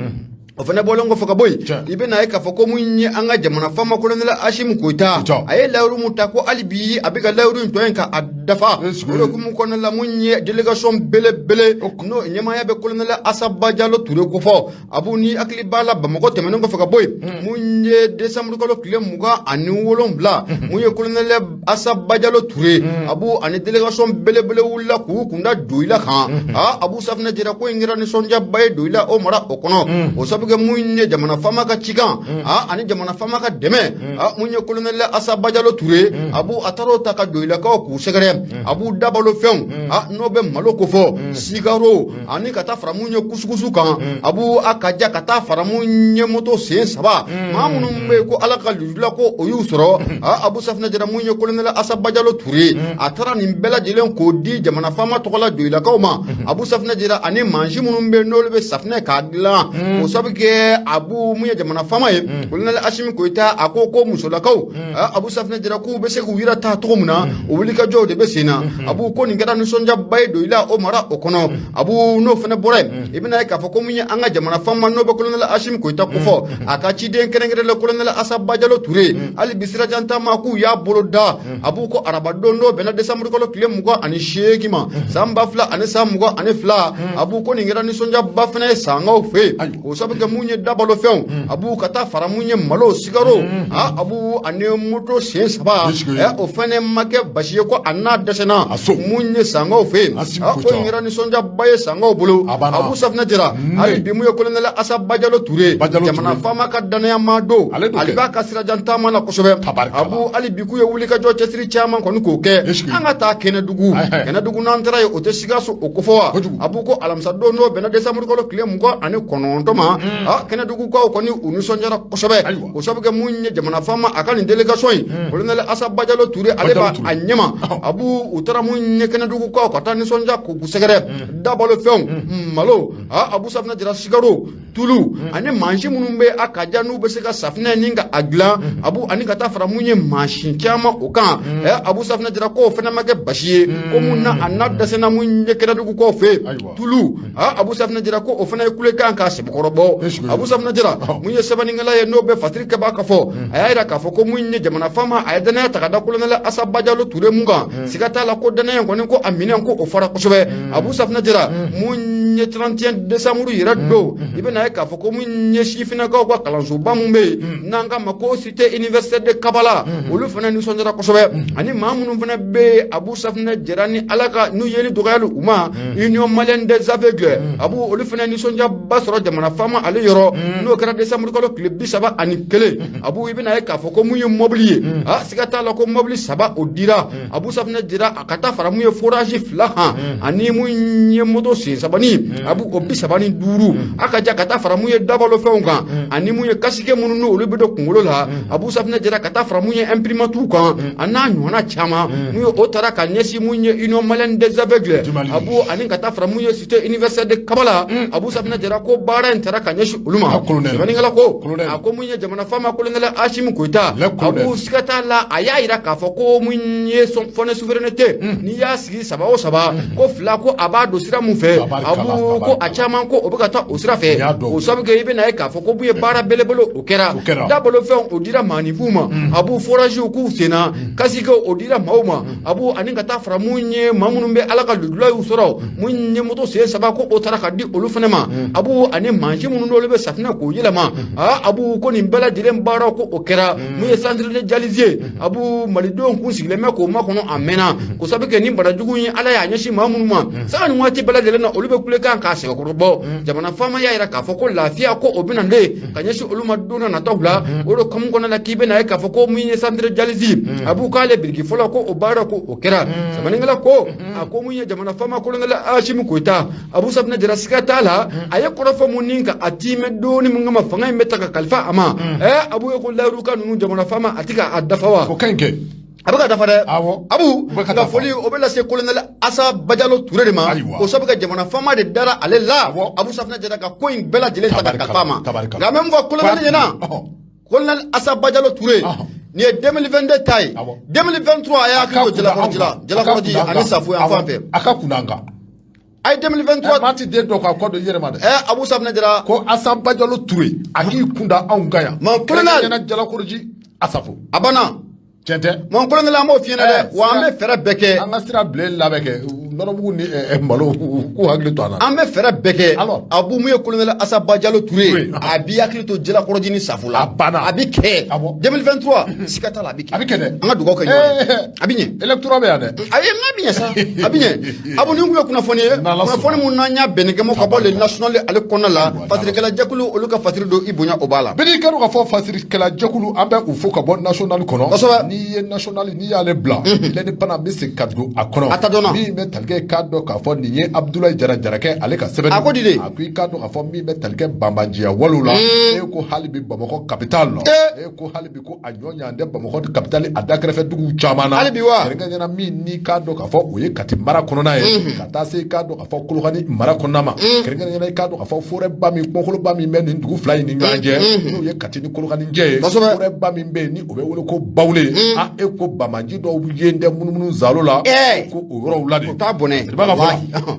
Speaker 1: o fana bɔlen kɔfɛ ka bɔ yen, i bɛna ye k'a fɔ ko mun ye an ka jamana faama colonel Asimi Goyita, a ye layiru mun ta, ko hali bi a bɛ ka layiru in tɔ in ka a dafa. O de hukumu kɔnɔna la, mun ye délégation belebele n'o ɲɛmaaya bɛ colonel Asa Bajalo Ture ko fɔ. Abu, ni hakili b'a la, Bamakɔ tɛmɛnen kɔfɛ ka bɔ yen, mun ye décembre kalo tile 27, mun ye colonel Asa Bajalo Ture, Abu, ani délégation belebele wulila k'u kunda Joyila kan. Aa, Abu Safinɛ Jara, ko in kɛra nisɔndiyaba ye Joyila o mara o kɔnɔ, o sabu kɛ mun ye jamana faama ka cikan, aa, ani jamana faama ka dɛmɛ. Aa, mun ye colonel Asa Bajalo Ture, Abu, a taara o ta ka Joyilakaw k'u sɛgɛrɛ. Abu, dabalo fɛnw, aa, n'o bɛ malo kofɔ, sikaro ani ka taa fara mun ye kusukusu kan, Abu, a ka ja ka taa fara mun ye moto sen saba, maa minnu bɛ yen ko Ala ka lujula ko o y'u sɔrɔ. Aa, Abu Safinɛ Jara, mun ye colonel Asa Bajalo Ture, a taara nin bɛɛ lajɛlen k'o di jamana faama tɔgɔ la Joyilakaw ma. Abu Safinɛ Jara, ani mansin minnu bɛ yen n'olu bɛ safinɛ k'a dilan, o sabu kɛ Abu mun ye jamana faama ye, colonel Asimi Goyita, a ko ko musolakaw, Abu Safinɛ Jara, k'u bɛ se k'u yɛrɛ ta cogo min na, o wulikajɔw de bɛ sen na. Abu ko nin kɛra nisɔndiyaba ye don i la o mara o kɔnɔ. Abu, n'o fana bɔra yen, i bɛna ye k'a fɔ ko mun ye an ka jamana faama, n'o bɛ colonel Asimi Goyita kofɔ, a ka ciden kɛrɛnkɛrɛnlen colonel Asa Bajalo Ture, hali bi sirajan taama k'u y'a bolo da. Abu ko arabadon n'o bɛnna décembre kalo tile 28 ma san 2022, Abu ko nin kɛra nisɔndiyaba fana ye sankaw fɛ yen, k'o sabu kɛ mun ye dabalofɛnw, Abu ka taa fara mun ye malo, sikaro, Abu ani moto sen saba, o fana ma kɛ basi ye ko a n'a dɛsɛna mun ye sankaw fɛ yen. Ko nin kɛra nisɔndiyaba ye sankaw bolo. Abu Safinɛ Jara, hali bi mun ye colonel Asa Bajalo Ture, jamana faama ka dannayamaa don, ale b'a ka sirajan taama na kosɛbɛ. Abu hali bi k'u ye wulikajɔ cɛsiri caman kɔni k'o kɛ. An ka taa Kɛnɛdugu. Kɛnɛdugu n'an taara yen, o tɛ Sikaso o kofɔ wa? Abu ko alamisadon n'o bɛnna décembre kalo tile 29 ma, Kɛnɛdugukaw kɔni u nisɔndiyara kosɛbɛ, o sabu kɛ mun ye jamana faama a ka nin délégation in, colonel Asa Bajalo Ture ale b'a a ɲɛma. Abu u taara mun ye Kɛnɛdugukaw ka taa nisɔndiya k'u sɛgɛrɛ, dabalo fɛnw, malo, Abu Safinɛ Jara, sikaro, tulu ani mansin minnu bɛ a ka ja n'u bɛ se ka safinɛ ni ka a dilan. Abu ani ka taa fara mun ye mansin caman o kan. Abu Safinɛ Jara k'o fana ma kɛ basi ye ko mun na a n'a dɛsɛna mun ye Kɛnɛdugukaw fɛ yen. Tulu, Abu Safinɛ Jara ko o fana ye kulekan k'a sɛbɛkɔrɔ bɔ. Abu Safinɛ Jara, mun ye sɛbɛnnikɛla ye n'o bɛ Fasiri kɛbaa ka fɔ, a y'a jira k'a fɔ ko mun ye jamana faama a ye danaya ta ka da colonel Asa Bajalo Ture mun kan, siga t'a la ko danaya kɔni ko a minɛn ko o fara kosɛbɛ. Abu Safinɛ Jara, mun ye 31 décembre yɛrɛ don, i bɛna ye k'a fɔ ko mun ye sifinnakaw ka kalansoba mun bɛ yen n'an k'a ma ko Cité Université de Kabala, olu fana nisɔndiyara kosɛbɛ, ani maa minnu fana bɛ yen, Abu Safinɛ Jara, ni Ala ka n'u yeli dɔgɔyali u ma, Union malienne des aveugles, Abu olu fana nisɔndiyaba sɔrɔ jamana faama ale yɔrɔ, n'o kɛra décembre kalo tile 31. Abu i bɛna ye k'a fɔ ko mun ye mɔbili ye, siga t'a la ko mɔbili saba o dira, Abu Safinɛ Jara, a ka taa fara mun ye forage fila kan ani mun ye moto sen sabani, Abu o 35, a ka ja ka taa fara mun ye dabalofɛnw kan ani mun ye casque minnu n'olu bɛ don kunkolo la, Abu Safinɛ Jara, ka taa fara mun ye imprimantew kan a n'a ɲɔgɔnna caman, mun ye o taara ka ɲɛsin mun ye Union malienne des aveugles, Abu ani ka taa fara mun ye Cité Université de Kabala. Abu Safinɛ Jara ko baara in taara ka ɲɛsin olu ma. Sɛbɛnnikɛla ko a ko mun ye jamana faama colonel Asimi Goyita, Abu siga t'a la, a y'a jira k'a fɔ ko mun ye fonds de souveraineté, n'i y'a sigi saba o saba ko fila ko a b'a don sira mun fɛ, Abu ko a caman ko o bɛ ka taa o sira fɛ. O sabu kɛ i bɛna ye k'a fɔ ko mun ye baara belebele o kɛra, dabalofɛnw o dira maaninfinw ma, Abu foragew k'u senna, casque o dira maaw ma, Abu ani ka taa fara mun ye maa minnu bɛ Ala ka lujura y'u sɔrɔ, mun ye moto sen saba ko o taara ka di olu fana ma, Abu ani mansin minnu n'olu bɛ safinɛ k'o yɛlɛma, Abu ko nin bɛɛ lajɛlen baaraw ko o kɛra. Mun ye centre de dialyse ye, Abu malidenw kun sigilen bɛ k'o makɔnɔ a mɛnna, k'o sabu kɛ ni banajugu in Ala y'a ɲɛsin maa minnu ma, sanga ni waati bɛɛ lajɛlen na olu bɛ kulekan k'a sɛbɛkɔrɔ bɔ. Jamana faama y'a jira k'a fɔ ko lafiya ko o bɛna de ka ɲɛsin olu ma don nataw la. O de kɔmu kɔnɔna la k'i bɛna ye k'a fɔ ko mun ye centre dialyse, Abu k'ale biriki fɔlɔ ko o baara ko o kɛra. Sɛbɛnnikɛla ko a ko mun ye jamana faama colonel Asimi Goyita, Abu Safinɛ Jara, siga t'a la a ye kɔrɔfɔ mun ni ka a tiimɛ donni mun kama fanga in bɛ ta ka kalifa a ma. Abu ye ko layirukan ninnu jamana faama a tɛ ka a dafa wa?
Speaker 2: O ka ɲi kɛ.
Speaker 1: A bɛ ka dafa dɛ.
Speaker 2: Awɔ.
Speaker 1: Abu nka foli o bɛ lase colonel Asa Bajalo Ture de ma, o sabu ka jamana faama de dara ale la, Abu Safinɛ Jara, ka ko in bɛɛ lajɛlen ta ka kalifa a ma. Nka an bɛ mun fɔ colonel ɲɛna? Colonel Asa Bajalo Ture, nin ye 2022 ta ye, 2023 a y'a hakili to Jalakɔrɔji la, Jalakɔrɔji ani Safo yan fan fɛ.
Speaker 2: A ka kunna an kan.
Speaker 1: A ye 2023.
Speaker 2: Maa ti den dɔ k'a kɔ don i yɛrɛ ma dɛ.
Speaker 1: Abu Safinɛ Jara.
Speaker 2: Ko Asa Bajalo Ture a k'i kun da anw kan yan.
Speaker 1: Mon colonel.
Speaker 2: Ɲɛna Jalakɔrɔji Asafo.
Speaker 1: A banna.
Speaker 2: Tiɲɛ tɛ.
Speaker 1: Mon colonel, an b'o f'i ɲɛna dɛ, wa an bɛ fɛɛrɛ bɛɛ kɛ.
Speaker 2: An ka sira bilen labɛn kɛ nɔnɔmugu ni malo k'u hakili to an na.
Speaker 1: An bɛ fɛɛrɛ bɛɛ kɛ. Abu mun ye colonel Asa Bajalo Ture, a b'i hakili to Jalakɔrɔji ni Safo la.
Speaker 2: A banna.
Speaker 1: A bɛ kɛ. 2023 siga t'a la a bɛ kɛ.
Speaker 2: A bɛ kɛ dɛ.
Speaker 1: An ka dugawu kɛ ɲɔgɔn ye. A bɛ ɲɛ.
Speaker 2: Électorat bɛ yan dɛ.
Speaker 1: Ayi, n k'a bɛ ɲɛ sa, a bɛ ɲɛ. Abu nin kun ye kunnafoni ye. Kunnafoni mun n'an y'a bɛnnikɛmɔ ka bɔ le national ale kɔnɔna la, fasirikɛla jɛkulu olu ka fasiri don i bonya o b'a la.
Speaker 2: Bɛɛ n'i ka dɔn k'a fɔ fasirikɛla jɛkulu an bɛ u fo ka bɔ national kɔnɔ.
Speaker 1: Kosɛbɛ.
Speaker 2: N'i ye national n'i y'ale bila, l'indépendant bɛ segin ka don a kɔnɔ.
Speaker 1: A ta dɔnna.
Speaker 2: Min bɛ tali kɛ kɛ i k'a dɔn k'a fɔ nin ye Abudulayi Jara Jarakɛ ale ka sɛbɛnni
Speaker 1: A ko di de?
Speaker 2: A ko i k'a dɔn k'a fɔ min bɛ tali kɛ banbanciya walew la, e ko hali bi Bamakɔ capitale la, e ko hali bi ko a ɲɔ ɲan tɛ Bamakɔ capitale a da kɛrɛfɛ duguw caman na.
Speaker 1: Hali bi wa?
Speaker 2: Kɛrɛnkɛrɛnnenya min n'i k'a dɔn k'a fɔ o ye Kati mara kɔnɔna ye, ka taa se i k'a dɔn k'a fɔ Kolokani mara kɔnɔna ma, kɛrɛnkɛrɛnnenya i k'a dɔn k'a fɔ forêt ba min, kɔkoloba min bɛ nin dugu fila in ni ɲɔgɔn cɛ, n'o ye Kati ni Kolokani cɛ ye, forêt ba min bɛ yen ni o bɛ wele ko Bawule, a e ko banbanci dɔw yen tɛ munumunu zalo la ko o yɔrɔw la de.
Speaker 1: O t'a bɔnɛ.
Speaker 2: Siriba ka fɔ la,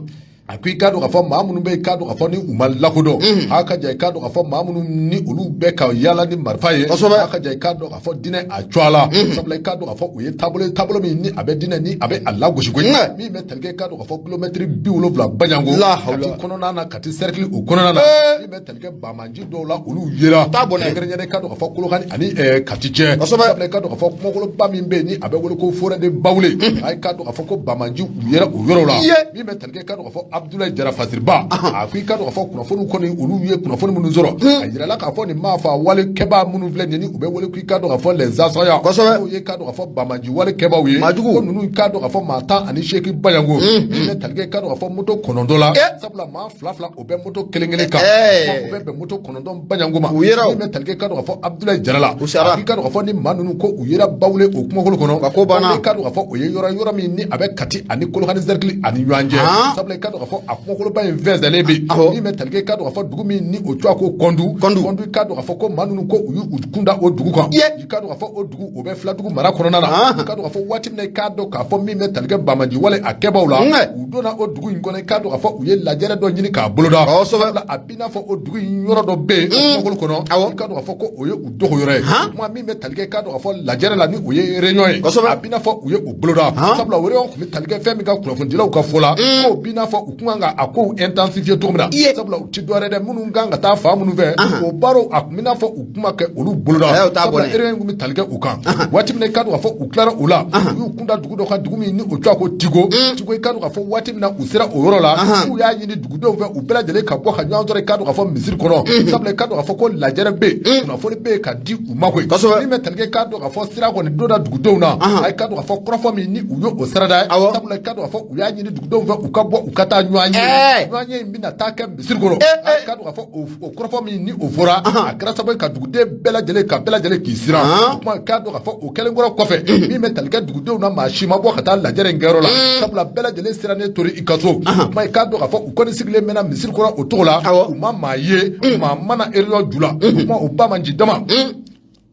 Speaker 2: a ko i k'a dɔn k'a fɔ maa minnu bɛ i k'a dɔn k'a fɔ ni u ma lakodɔn, a ka ja i k'a dɔn k'a fɔ maa minnu ni olu bɛ ka yaala ni marifa ye, a ka ja i k'a dɔn k'a fɔ diinɛ a cogoya la, sabula i k'a dɔn k'a fɔ o ye taabolo ye, taabolo min ni a bɛ diinɛ ni a bɛ a lagosi koyi. Min bɛ tali kɛ i k'a dɔn k'a fɔ kilomɛtiri 70 Baɲango, Kati kɔnɔna na, Kati cercle o kɔnɔna na, min bɛ tali kɛ banbanci dɔw la, olu yera kɛrɛnkɛrɛnnenya i k'a dɔn k'a fɔ Kolokani ani Kati cɛ, sabula i k'a dɔn k'a fɔ kungokoloba min bɛ yen ni a bɛ wele ko forêt de Bawule, a k'a dɔn k'a fɔ ko banbanci u yera o yɔrɔ la. Min bɛ tali kɛ i k'a dɔn k'a fɔ Abudulayi Jara Fasiriba, a ko i k'a dɔn k'a fɔ kunnafoniw kɔni, olu ye kunnafoni minnu sɔrɔ, a yirala k'a fɔ nin maa fa wale kɛbaa minnu filɛ nin ye ni u bɛ wele ko i k'a dɔn k'a fɔ les assaillants, n'o ye i k'a dɔn k'a fɔ banbanci wale kɛbaaw ye,
Speaker 1: Maajugu.
Speaker 2: ko ninnu i k'a dɔn k'a fɔ maa 18 Baɲango, min bɛ tali kɛ i k'a dɔn k'a fɔ moto 9 la, sabula maa fila fila o bɛ moto kelen kelen kan, o bɛ bɛn moto 9 Baɲango ma.
Speaker 1: U yera o.
Speaker 2: Min bɛ tali kɛ i k'a dɔn k'a fɔ Abudulayi Jara la,
Speaker 1: U sara.
Speaker 2: a ko i k'a dɔn k'a fɔ ni maa ninnu ko u yera Bawule o kumakolo kɔnɔ,
Speaker 1: Ka ko banna.
Speaker 2: I k'a dɔn k'a fɔ o ye yɔrɔ yɔrɔ min ni a bɛ Kati ani Kolokani cercle ani ɲɔgɔn cɛ, sabula i k'a dɔn k'a fɔ a kumakoloba in fɛnsɛnlen bɛ yen. Min bɛ tali kɛ i k'a dɔn k'a fɔ dugu min ni o tɔgɔ ko Kɔndu.
Speaker 1: Kɔndu.
Speaker 2: Kɔndu, i k'a dɔn k'a fɔ ko maa ninnu ko u y'u kun da o dugu kan. I k'a dɔn k'a fɔ o dugu o bɛ Filadugu mara kɔnɔna na. I k'a dɔn k'a fɔ waati min na i k'a dɔn k'a fɔ min bɛ tali kɛ banbanci wale a kɛbaaw la, u donna o dugu in kɔnɔ, i k'a dɔn k'a fɔ u ye lajɛrɛ dɔ ɲini k'a boloda, sabula a b'i n'a fɔ o dugu in yɔrɔ dɔ bɛ yen o kumakolo kɔnɔ, i k'a dɔn k'a fɔ ko o ye u dogo yɔrɔ ye. Kuma min bɛ tali kɛ i k'a dɔn k'a fɔ lajɛrɛ la ni o ye réunion ye, a b'i n'a fɔ u ye o boloda, sabula o réunion tun bɛ tali kɛ fɛn min kan kunnafonidilaw ka fɔ la, k'o b'i n'a fɔ u tun kan ka a kow intensifier cogo min na, sabula u ti dɔwɛrɛ dɛ, minnu kan ka taa fan minnu fɛ o baaraw, a tun b'i n'a fɔ u tun ma kɛ olu boloda, sabula réunion tun bɛ tali kɛ u kan. Waati min na i k'a dɔn k'a fɔ u tilara o la, u y'u kun da dugu dɔ kan, dugu min ni o tɔgɔ ko Tigo. Tigo, i k'a dɔn k'a fɔ waati min na u sera o yɔrɔ la, k'u y'a ɲini dugudenw fɛ u bɛɛ lajɛlen ka bɔ ka ɲɔgɔn sɔrɔ i k'a dɔn k'a fɔ misiri kɔnɔ, sabula i k'a dɔn k'a fɔ ko lajɛrɛ bɛ yen, kunnafoni bɛ yen ka di u ma koyi. Min bɛ tali kɛ i k'a dɔn k'a fɔ sira kɔni donna dugudenw na, a i k'a dɔn k'a fɔ kɔrɔfɔ min ni u ye o sira da ye, sabula i k'a dɔn k'a fɔ u y'a ɲini dugudenw fɛ u ka bɔ u ka taa ɲɔgɔn ye, ɲɔgɔn ye in bɛna taa kɛ misiri kɔnɔ. A i k'a dɔn k'a fɔ o kɔrɔfɔ min ni o fɔra, a kɛra sababu ye ka duguden bɛɛ lajɛlen ka bɛɛ lajɛlen k'i siran. O kuma i k'a dɔn k'a fɔ o kɛlen kɔrɔ kɔfɛ, min bɛ tali kɛ dugudenw na, maa si ma bɔ ka taa lajɛrɛ in kɛyɔrɔ la, sabula bɛɛ lajɛlen sirannen tora i ka so. O kuma i k'a dɔn k'a fɔ u kɔni sigilen mɛnna misiri kɔrɔ o cogo la, u ma maa ye, maa ma na réunion ju la. O kuma o banbaanci dama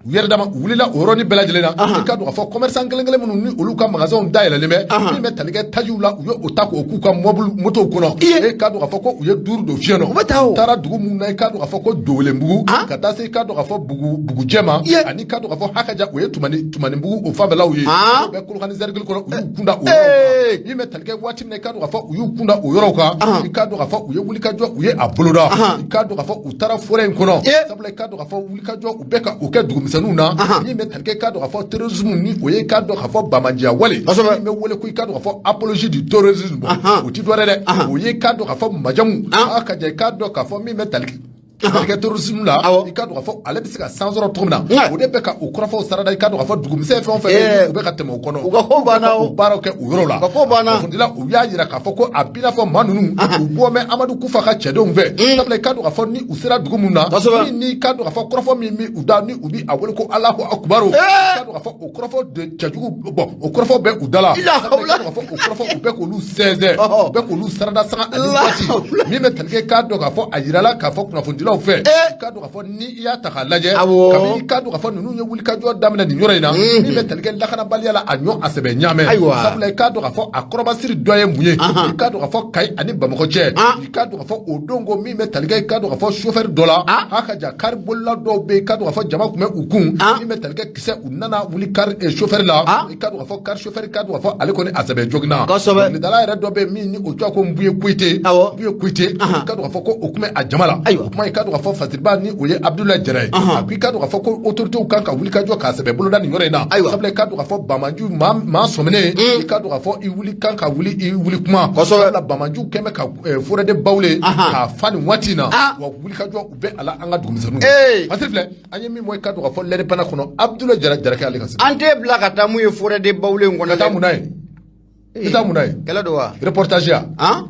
Speaker 2: u yɛrɛ dama u wulila o yɔrɔnin bɛɛ lajɛlen na. I k'a dɔn k'a fɔ commerçant kelen kelen minnu ni olu ka magasinw dayɛlɛlen bɛ, min bɛ tali kɛ tajiw la, u ye o ta k'o k'u ka mɔbili motow kɔnɔ. E k'a dɔn k'a fɔ ko u ye duuru don fiɲɛ nɔ, u taara dugu minnu na, i k'a dɔn k'a fɔ ko Dowelenbugu, ka taa se i k'a dɔn k'a fɔ Bugujɛ ma, ani k'a dɔn k'a fɔ Hakaja, o ye Tumanibugu o fanfɛlaw ye, o bɛ Kolokani cercle kɔnɔ. U y'u kunda o yɔrɔw kan. Min bɛ tali kɛ waati min na i k'a dɔn k'a fɔ u y'u kunda o yɔrɔw kan, i k'a dɔn k'a fɔ u ye wulikajɔ u ye a boloda, i k'a dɔn k'a fɔ u taara forêt in kɔnɔ, sabula i k'a dɔn k'a fɔ wulikajɔ u bɛ ka o kɛ dugumisɛnninw na. Min bɛ tali kɛ i k'a dɔn k'a fɔ terrorisme ni o ye i k'a dɔn k'a fɔ banbaanciya wale min bɛ wele ko i k'a dɔn k'a fɔ apologie du terrorisme, o ti dɔwɛrɛ dɛ, o ye i k'a dɔn k'a fɔ majamu a ka ja i k'a dɔn k'a fɔ min bɛ tali kɛ terrorisme la, i k'a dɔn k'a fɔ ale bɛ se ka san sɔrɔ cogo min na, o de bɛ ka o kɔrɔfɔw sarada. I k'a dɔn k'a fɔ dugumisɛn fɛn o fɛn bɛ yen, u bɛ ka tɛmɛ o kɔnɔ,
Speaker 1: u ka ko banna
Speaker 2: o baaraw kɛ o yɔrɔ la.
Speaker 1: U ka ko banna.
Speaker 2: Kunnafonidila u y'a jira k'a fɔ ko a b'i n'a fɔ maa ninnu u bɔ bɛ Amadu Kufa ka cɛdenw fɛ, sabula i k'a dɔn k'a fɔ ni u sera dugu min na, min n'i k'a dɔn k'a fɔ kɔrɔfɔ min bɛ u da ni u bɛ a wele ko Alahu akubaru, i k'a dɔn k'a fɔ o kɔrɔfɔ de cɛjugu bɔn o kɔrɔfɔ bɛ u da la, sabula i k'a dɔn k'a fɔ o kɔrɔfɔ u bɛ k'olu sɛnsɛn, u bɛ k'olu sarada sanga ani waati. Min bɛ tali kɛ k'a dɔn k'a fɔ a yirala k'a fɔ kunnafonidilaw fɛ, i k'a dɔn k'a fɔ ni i y'a ta k'a lajɛ, kabini i k'a dɔn k'a fɔ ninnu ye wulikajɔ daminɛ nin yɔrɔ in na, min bɛ tali kɛ lakanabaliya la, a ɲɔ a sɛbɛ ɲaamɛ, sabula i k'a dɔn k'a fɔ a kɔrɔbasiri dɔ ye mun ye, i k'a dɔn k'a fɔ Kayi ani Bamakɔ cɛ, i k'a dɔn k'a fɔ o don ko min bɛ tali kɛ i k'a dɔn k'a fɔ sofɛri dɔ la, a ka ja kari bolila dɔw bɛ yen, i k'a dɔn k'a fɔ jama tun bɛ u kun, min bɛ tali kɛ kisɛ u nana wuli kari sofɛri la, i k'a dɔn k'a fɔ kari sofɛri k'a dɔn k'a fɔ ale kɔni a sɛbɛ joginna. Dɔnkilidala yɛrɛ dɔ bɛ yen min ni o tɔgɔ ko Nbuye Kuyite, Nbuye Kuyite, i k'a dɔn k'a fɔ ko o tun bɛ a jama la. O kuma i k'a dɔn k'a fɔ Fasiriba ni o ye Abudulayi Jara ye, a ko i k'a dɔn k'a fɔ ko autorités kan ka wuli ka jɔ k'a sɛbɛ boloda nin yɔrɔ in na, sabula i k'a dɔn k'a fɔ banbaanciw maa sɔminen, i k'a dɔn k'a fɔ i wuli kan ka wuli i wuli kuma, sabula banbaanciw kɛn bɛ ka forêt de Bawule k'a fa nin waati in na, wa wuli ka jɔ u bɛ a la an ka dugumisɛnninw. Fasiri filɛ an ye min bɔ i k'a dɔn k'a fɔ L'Indépendant kɔnɔ, Abudulayi Jara Jarakɛ ale ka sɛbɛn.
Speaker 1: An t'e bila ka taa mun ye forêt de Bawule in kɔnɔ.
Speaker 2: Ka taa mun na ye? I taa mun na yen?
Speaker 1: Kɛlɛ don wa?
Speaker 2: Reportage ya?
Speaker 1: Han?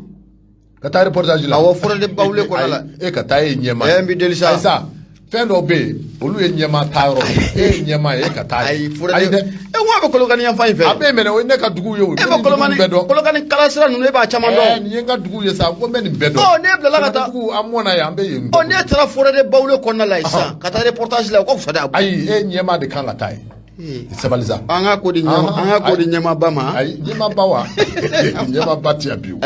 Speaker 2: Ka taa reportage la.
Speaker 1: Awɔ, forêt de Bawule kɔnɔ la.
Speaker 2: E ka taa, e ye ɲɛmaa.
Speaker 1: Ɛ, n b'i deli sa.
Speaker 2: Ayi sa, fɛn dɔw bɛ yen, olu ye ɲɛmaa taa yɔrɔ ye. E ye ɲɛmaa ye, e ka taa
Speaker 1: Ayi,
Speaker 2: yen.
Speaker 1: forêt
Speaker 2: Ayi
Speaker 1: de
Speaker 2: dɛ.
Speaker 1: E, ko a bɛ Kolokani yan fan in fɛ.
Speaker 2: A bɛ yen mɛnɛ, o ye ne ka dugu ye o.
Speaker 1: E bɛ Kolokani
Speaker 2: bɛɛ dɔn.
Speaker 1: Kolokani kalasira ninnu, e b'a caman dɔn.
Speaker 2: Nin ye n ka dugu ye sa, ko n bɛ nin bɛɛ dɔn.
Speaker 1: Ɔ, n'e bilala ka taa-
Speaker 2: Dugu, an mɔna yan, an bɛ yen.
Speaker 1: Ɔ, n'e taara forêt de Bawule kɔnɔna la yen sisan ka taa reportage la, o ka fisa dɛ, Abu.
Speaker 2: Ayi, e ɲɛmaa de kan ka taa yen. Sabali sa.
Speaker 1: An ka ko di ɲɛma, an ka ko di ɲɛmaaba ma.
Speaker 2: Ayi, ɲɛmaaba wa, ɲɛmaaba ti yan bi o.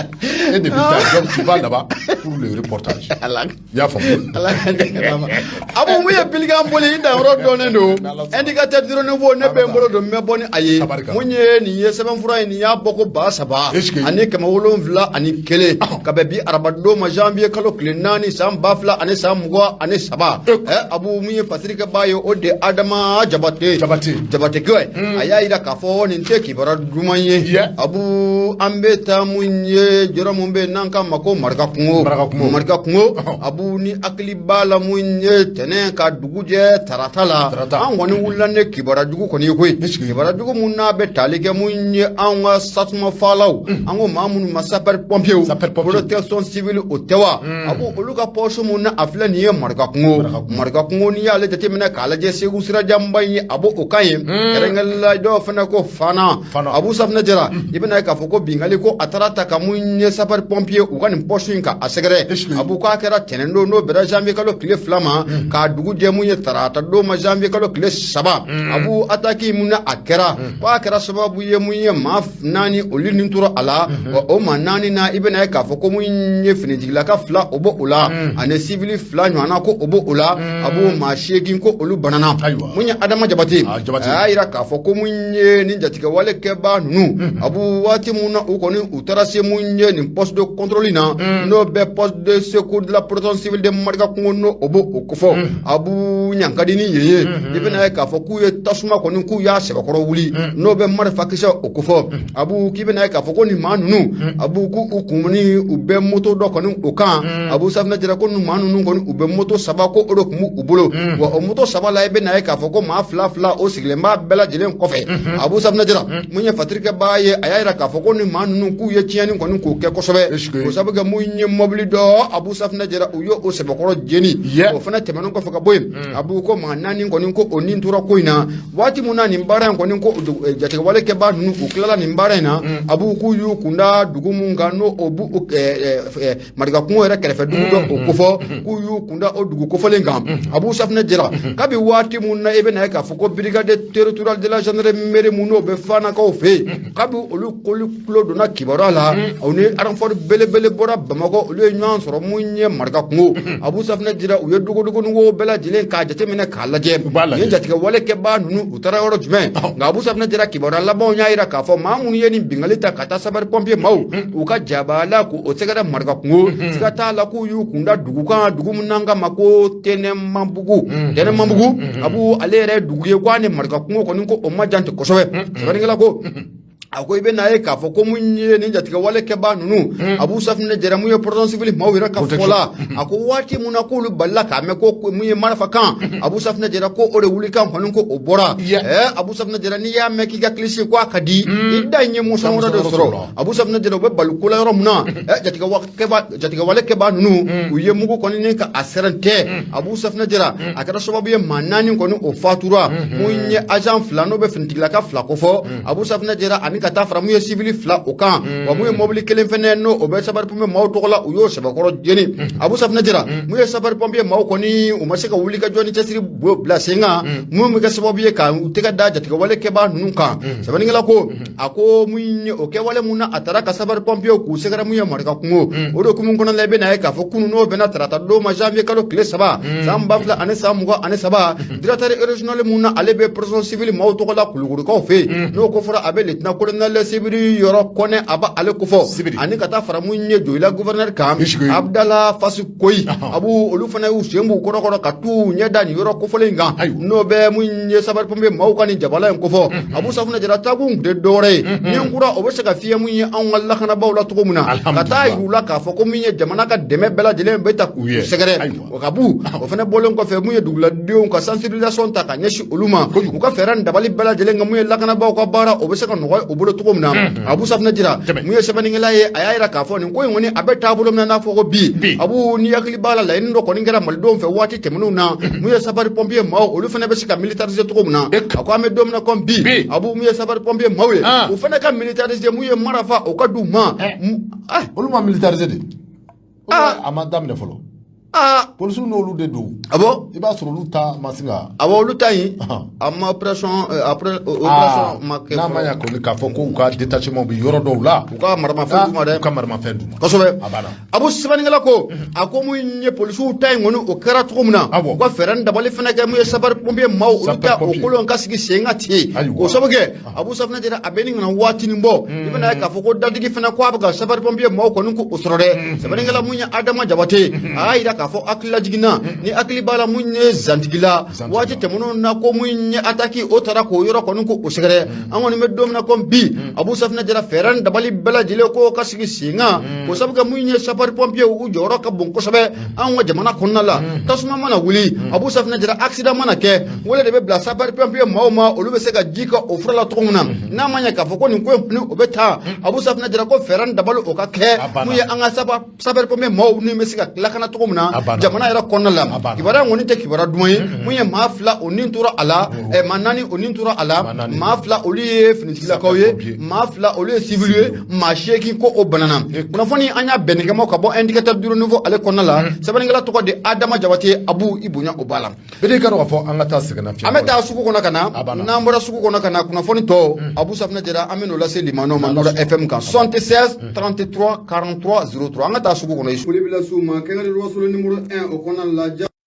Speaker 2: E de bɛ taa, donc tu vas là-bas pour le reportage.
Speaker 1: Ala
Speaker 2: I y'a faamu?
Speaker 1: Ala ka ɲɛ ma. Abu, mun ye bilikan boli i danyɔrɔ dɔnnen don. Indicateur du renouveau, ne bɛ n bolo don, n bɛ bɔ ni a ye.
Speaker 2: Tabarika.
Speaker 1: Mun ye nin ye, sɛbɛnfura ye nin y'a bɔ ko ba saba
Speaker 2: Est-ce que-
Speaker 1: ani 701 ka bɛn bi arabadon ma, janvier kalo tile 4, san 2023. Ɛ, Abu, mun ye fasirikɛbaa ye, o de Adama Jabate.
Speaker 2: Jabate.
Speaker 1: Jabate kɛ, a y'a yira k'a fɔ nin tɛ kibaruya duman ye. Abu, an bɛ taa mun ye, yɔrɔ mun bɛ yen n'an k'a ma ko Marika kungo.
Speaker 2: Marika kungo.
Speaker 1: Marika kungo. Abu, ni hakili b'a la, mun ye tɛnɛn ka dugu jɛ tarata la,
Speaker 2: Tarata.
Speaker 1: an kɔni wulila ne kibaruya jugu kɔni ye koyi.
Speaker 2: Est-ce que-
Speaker 1: Kibaruya jugu mun n'a bɛ tali kɛ mun ye, anw ka sasuma falaw, an ko maa minnu ma sapeur pompier,
Speaker 2: Sapeur pompier.
Speaker 1: protection civile, o tɛ wa? Abu, olu ka poste mun na a filɛ nin ye Marika kungo.
Speaker 2: Marika kungo.
Speaker 1: Marika kungo, n'i y'ale jateminɛ k'a lajɛ, Segu sirajanba in ye, a b'o o kan ye, kɛrɛnkɛrɛnla dɔw fana ko Fana.
Speaker 2: Fana.
Speaker 1: Abu Safinɛ Jara, i bɛna ye k'a fɔ ko bingali ko a taara ta ka mun ye sapeur pompier u ka nin poste in ka a sɛgɛrɛ.
Speaker 2: Est-ce que-
Speaker 1: Abu, k'a kɛra tɛnɛn don, n'o bɛnna janvier kalo tile 2 ma, k'a dugu jɛ mun ye tarata don ma, janvier kalo tile 3. Abu, attaque mun na a kɛra, ko a kɛra sababu ye mun ye maa naani olu ni tora a la. Wa o maa naani na, i bɛna ye k'a fɔ ko mun ye finitigilaka fila, o b'o o la, ani civil fila ɲɔgɔnna, ko o b'o o la. Abu, maa seegin ko olu banana.
Speaker 2: Ayiwa.
Speaker 1: Mun ye Adama Jabate,
Speaker 2: Ah, Jabate.
Speaker 1: a y'a yira k'a fɔ ko mun ye nin jatigɛwale kɛbaa ninnu, Abu, waati mun na u kɔni u taara se mun ye nin poste de contrôle na, n'o bɛ poste de secours de la protection civile de Marika kungo, n'o o b'o o kofɔ. Abu, ɲankadi ni yen ye, i bɛna ye k'a fɔ k'u ye tasuma kɔni k'u y'a sɛbɛkɔrɔ wuli, n'o bɛ marifakisɛ o kofɔ. Abu, k'i bɛna ye k'a fɔ ko nin maa ninnu, Abu, k'u u kun ni u bɛ moto dɔ kɔni o kan. Abu Safinɛ Jara, ko nin maa ninnu kɔni u bɛ moto saba, ko o de tun b'u bolo. Wa o moto saba la, i bɛna ye k'a fɔ ko maa fila fila o sigilen b'a bɛɛ lajɛlen kɔfɛ. Abu Safinɛ Jara, mun ye fatirikɛbaa ye, a y'a yira k'a fɔ ko nin maa ninnu k'u ye tiɲɛni kɔni k'o kɛ kosɛbɛ.
Speaker 2: Est-ce que-
Speaker 1: O sabu kɛ mun ye mɔbili dɔ, Abu Safinɛ Jara, u ye o sɛbɛkɔrɔ jeni. O fana tɛmɛnen kɔfɛ ka bɔ yen, Abu, ko maa naani kɔni ko o nin tora ko in na. Waati mun na nin baara in kɔni ko jatigɛwale kɛbaa ninnu u tilala nin baara in na, Abu, k'u y'u kunda dugu mun kan, n'o o bu Marika kungo yɛrɛ kɛrɛfɛ dugu dɔ o kofɔ, k'u y'u kunda o dugu kofɔlen kan. Abu Safinɛ Jara, kabi waati mun na i bɛna ye k'a fɔ ko brigade territoriale de la gendarmerie mun n'o bɛ Fanakaw fɛ yen, kabi olu koli tulo donna kibaruya la, u ni renfort belebele bɔra Bamakɔ, olu ye ɲɔgɔn sɔrɔ mun ye Marika kungo. Abu Safinɛ Jara, u ye dogodogoninko bɛɛ lajɛlen k'a jateminɛ k'a lajɛ
Speaker 2: U b'a lajɛ.
Speaker 1: nin jatigɛwale kɛbaa ninnu u taara yɔrɔ jumɛn. Nka Abu Safinɛ Jara, kibaruya labanw y'a yira k'a fɔ maa minnu ye nin bingali ta ka taa sapeur pompier maaw u ka jabala k'o sɛgɛrɛ Marika kungo, siga t'a la k'u y'u kunda dugu kan, dugu min n'an k'a ma ko Tɛnɛmabugu. Tɛnɛmabugu, Abu, ale yɛrɛ ye dugu ye ko a ni Marika kungo kɔni ko o ma jan ten kosɛbɛ. Sɛbɛnnikɛla ko, a ko i bɛ n'a ye k'a fɔ ko mun ye nin jatigɛwale kɛbaa ninnu, Abu Safinɛ Jara, mun ye protection civile maaw yɛrɛ ka fɔ la, a ko waati mun na k'olu balila k'a mɛn ko mun ye marifa kan, Abu Safinɛ Jara, ko o de wulikan kɔni ko o bɔra. Ɛ, Abu Safinɛ Jara, n'i y'a mɛn k'i ka kilisi ko a ka di i da in ye mɔsɔn wɛrɛ de sɔrɔ. Abu Safinɛ Jara, u bɛ bali ko la yɔrɔ min na, ɛ, jatigɛwale kɛbaa ninnu u ye mugu kɔni ni ka a sɛrɛn tɛ. Abu Safinɛ Jara, a kɛra sababu ye maa naani kɔni o fatura, mun ye agent fila n'o bɛ finitigilaka fila kofɔ, Abu Safinɛ Jara, ani ka taa fara mun ye civil fila o kan. Wa mun ye mobili kelen fɛnɛ n'o o bɛ sapeur pompier maaw tɔgɔ la, u y'o sɛbɛkɔrɔ jeni. Abu Safinɛ Jara, mun ye sapeur pompier maaw kɔni u ma se ka wuli ka jɔ ni cɛsiri bila sen kan mun bɛ kɛ sababu ye ka u tɛgɛ da jatigɛwale kɛbaa ninnu kan. Sɛbɛnnikɛla ko, a ko mun ye o kɛwale mun na a taara ka sapeur pompier k'u sɛgɛrɛ mun ye Marika kungo, o de hukumu kɔnɔna la, i bɛna ye k'a fɔ kunun n'o bɛnna tarata don ma, janvier kalo tile 3, san 2023, directeur régional mun na ale bɛ protection civile maaw tɔgɔ la Kulukorokaw fɛ yen, n'o ko fɔra a bɛ lieutenant colonel Sibiri Yɔrɔ Kɔnɛ, a b'a ale kofɔ,
Speaker 2: Sibiri.
Speaker 1: ani ka taa fara mun ye Joyila gouverneur kan,
Speaker 2: Isigi.
Speaker 1: Abdala Fasi Koyi. Abu, olu fana y'u sen b'u kɔrɔ kɔrɔ ka t'u ɲɛ da nin yɔrɔ kofɔlen in kan,
Speaker 2: Ayiwa.
Speaker 1: n'o bɛ mun ye sapeur pompier maaw ka nin jabala in kofɔ. Abu Safunɛ Jara, taakun tun tɛ dɔwɛrɛ ye, ni kura o bɛ se ka fiyɛ mun ye anw ka lakanabaaw la cogo min na, ka taa
Speaker 2: Alhamdulillah.
Speaker 1: yir'u la k'a fɔ ko min ye jamana ka dɛmɛ bɛɛ lajɛlen bɛ ta k'u
Speaker 2: U ye.
Speaker 1: sɛgɛrɛ.
Speaker 2: Ayiwa.
Speaker 1: O ka bu o fana bɔlen kɔfɛ, mun ye duguladenw ka sensibilisation ta ka ɲɛsin olu ma, u ka fɛɛrɛ ni dabali bɛɛ lajɛlen ka mun ye lakanabaaw ka baara o bɛ se ka nɔgɔya u bolo cogo min na. Abu Safinɛ Jara, mun ye sɛbɛnnikɛla ye, a y'a jira k'a fɔ nin ko in kɔni a bɛ taabolo min na, n'a fɔ ko bi, Abu, ni hakili b'a la, laɲini dɔ kɔni kɛra malidenw fɛ waati tɛmɛnenw na, mun ye sapeur pompier maaw, olu fana bɛ se ka militariser cogo min na. A ko an bɛ don min na comme bi, Abu, mun ye sapeur pompier maaw ye, u fana ka militariser, mun ye marafa, o ka d'u ma.
Speaker 2: Olu ma militariser de, a ma daminɛ fɔlɔ. Polisiw n'olu de don.
Speaker 1: Awɔ.
Speaker 2: I b'a sɔrɔ olu ta ma se ka.
Speaker 1: Awɔ, olu ta in a ma opération, après opération ma kɛ.
Speaker 2: N'a ma ɲɛ kɔni k'a fɔ ko u ka détachement bɛ yɔrɔ dɔw la.
Speaker 1: U ka maramafɛn d'u ma dɛ.
Speaker 2: U ka maramafɛn d'u ma.
Speaker 1: Kosɛbɛ.
Speaker 2: A banna.
Speaker 1: Abu, sɛbɛnnikɛla ko, a ko mun ye polisiw ta in kɔni, o kɛra cogo min na, u ka fɛɛrɛ ni dabali fana kɛ mun ye sapeur pompier maaw, olu ta o kolon ka sigi sen kan ten. K'o sababu kɛ, Abu Safinɛ Jara, a bɛ nin kana waatinin bɔ, i bɛna ye k'a fɔ ko dadigi fana ko a bɛ ka sapeur pompier maaw kɔni ko o sɔrɔ dɛ. Sɛbɛnnikɛla mun ye Adama Jabate, a y'a jira k'a fɔ hakililajigin na, ni hakili b'a la, mun ye Zantigila waati tɛmɛnenw na, ko mun ye attaque o taara k'o yɔrɔ kɔni ko o sɛgɛrɛ. An kɔni bɛ don min na comme bi, Abu Safinɛ Jara, fɛɛrɛ ni dabali bɛɛ lajɛlen ko ka sigi sen kan, k'o sababu kɛ mun ye sapeur pompier, u jɔyɔrɔ ka bon kosɛbɛ anw ka jamana kɔnɔna la. Tasuma mana wuli, Abu Safinɛ Jara, accident mana kɛ, wele de bɛ bila sapeur pompier maaw ma, olu bɛ se ka ji kɛ o fura la cogo min na. N'a ma ɲɛ k'a fɔ ko nin ko in o bɛ taa, Abu Safinɛ Jara, ko fɛɛrɛ ni dabali o ka kɛ mun ye an ka sapeur pompier maaw ni bɛ se ka lakana cogo min na jamana yɛrɛ kɔnɔna la. Kibaruya kɔni tɛ kibaruya duman ye. Mun ye maa 2, o ni tora a la, maa 4, o ni tora a la. Maa 2, olu ye finitigilakaw ye, maa 2, olu ye civil ye, maa 8 ko o banana. Kunnafoni an y'a bɛnnikɛmaw ka bɔ Indicateur du Renouveau ale kɔnɔna la. Sɛbɛnnikɛla tɔgɔ de Adama Jabate. Abu, i bonya o b'a la.
Speaker 2: Bɛɛ ka dɔn k'a fɔ an ka taa sɛgɛnnafiɲɛ.
Speaker 1: An bɛ taa sugu kɔnɔ ka na. N'an bɔra sugu kɔnɔ ka na, kunnafoni tɔ, Abu Safinɛ Jara, an bɛ n'o lase limanaw ma Nura FM kan, 76 33 43 03. An ka taa sugu kɔnɔ. Foli bɛ lase u ma. Kɛngɛli Wasolo numéro 1 o kɔnɔna la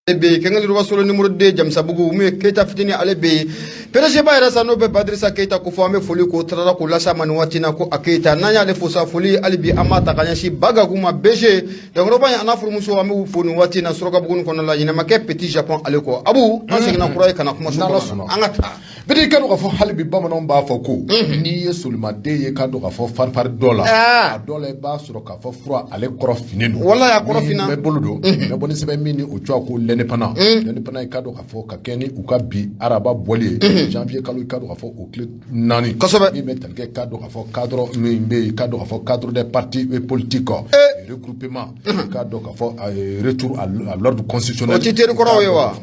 Speaker 1: ale bɛ yen, Kɛngɛli Wasolo numéro 2 Jamisabugu, mun ye Keyita fitinin, ale bɛ yen. PDG ba yɛrɛ sa, n'o bɛ Badirisa Keyita ko fɔ, an bɛ foli k'o tarara k'o lase a ma nin waati in na, ko a Keyita. N'an y'ale fo sa, foli hali bi an b'a ta ka ɲɛsin Bagagu ma, BG Dankɔrɔba in, a n'a furumuso, an b'u fo nin waati in na Surakabugu kɔnɔna la. Ɲinɛ Petit Japon ale kɔ. Abu, an seginna kura ye ka na kumaso kɔnɔ, an ka taa.
Speaker 2: Bɛɛ ka dɔn k'a fɔ hali bi bamananw b'a fɔ ko n'i ye solimaden ye, ka dɔn k'a fɔ farifari dɔ la, a dɔ la i b'a sɔrɔ k'a fɔ fura ale kɔrɔ finen don.
Speaker 1: Walahi, a kɔrɔ finna.
Speaker 2: Bɛ bolo don bɛ bɔ ni sɛbɛn min ni o cogoya ko L'Indépendant. L'Indépendant, i ka dɔn k'a fɔ ka kɛ ni u ka bi araba bɔli ye, janvier kalo, i ka dɔn k'a fɔ o tile 4. Min bɛ tali kɛ, ka dɔn k'a fɔ cadre min bɛ yen, ka dɔn k'a fɔ cadre des partis politiques, regroupement, i ka dɔn k'a fɔ retour à l'ordre constitutionnel.
Speaker 1: O tɛ teri kɔrɔw ye wa?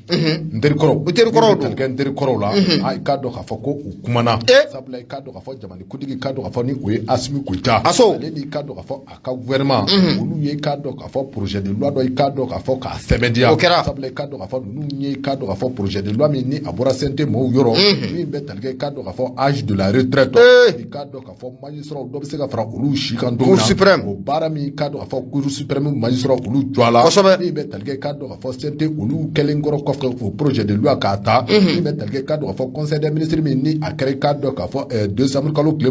Speaker 2: N teri kɔrɔw.
Speaker 1: U teri kɔrɔw don.
Speaker 2: Kɛ n teri kɔrɔw la, i k'a dɔn k'a fɔ ko u kumana, sabula i k'a dɔn k'a fɔ jamanakuntigi, i k'a dɔn k'a fɔ ni o ye Asimi Goyita,
Speaker 1: Aso,
Speaker 2: ale ni i k'a dɔn k'a fɔ a ka gouvernement, olu ye i k'a dɔn k'a fɔ projet de loi dɔ, i k'a dɔn k'a fɔ k'a sɛbɛntiya.
Speaker 1: O kɛra.
Speaker 2: Sabula i k'a dɔn k'a fɔ ninnu ye i k'a dɔn k'a fɔ projet de loi min ni a bɔra CNT mɔgɔw yɔrɔ, min bɛ tali kɛ, i k'a dɔn k'a fɔ âge de la retraite, i k'a dɔn k'a fɔ magistrat dɔ bɛ se ka fara olu si kan don
Speaker 1: min na.
Speaker 2: O baara min, i k'a dɔn k'a fɔ Cour suprême magistrat olu jɔ a la. Min bɛ tali kɛ, i k'a dɔn k'a fɔ CNT olu kɛlen kɔrɔ kɔfɛ o projet de loi k'a ta, min bɛ tali kɛ, i k'a dɔn k'a fɔ conseil des ministres min ni a kɛra, i k'a dɔn k'a fɔ décembre kalo tile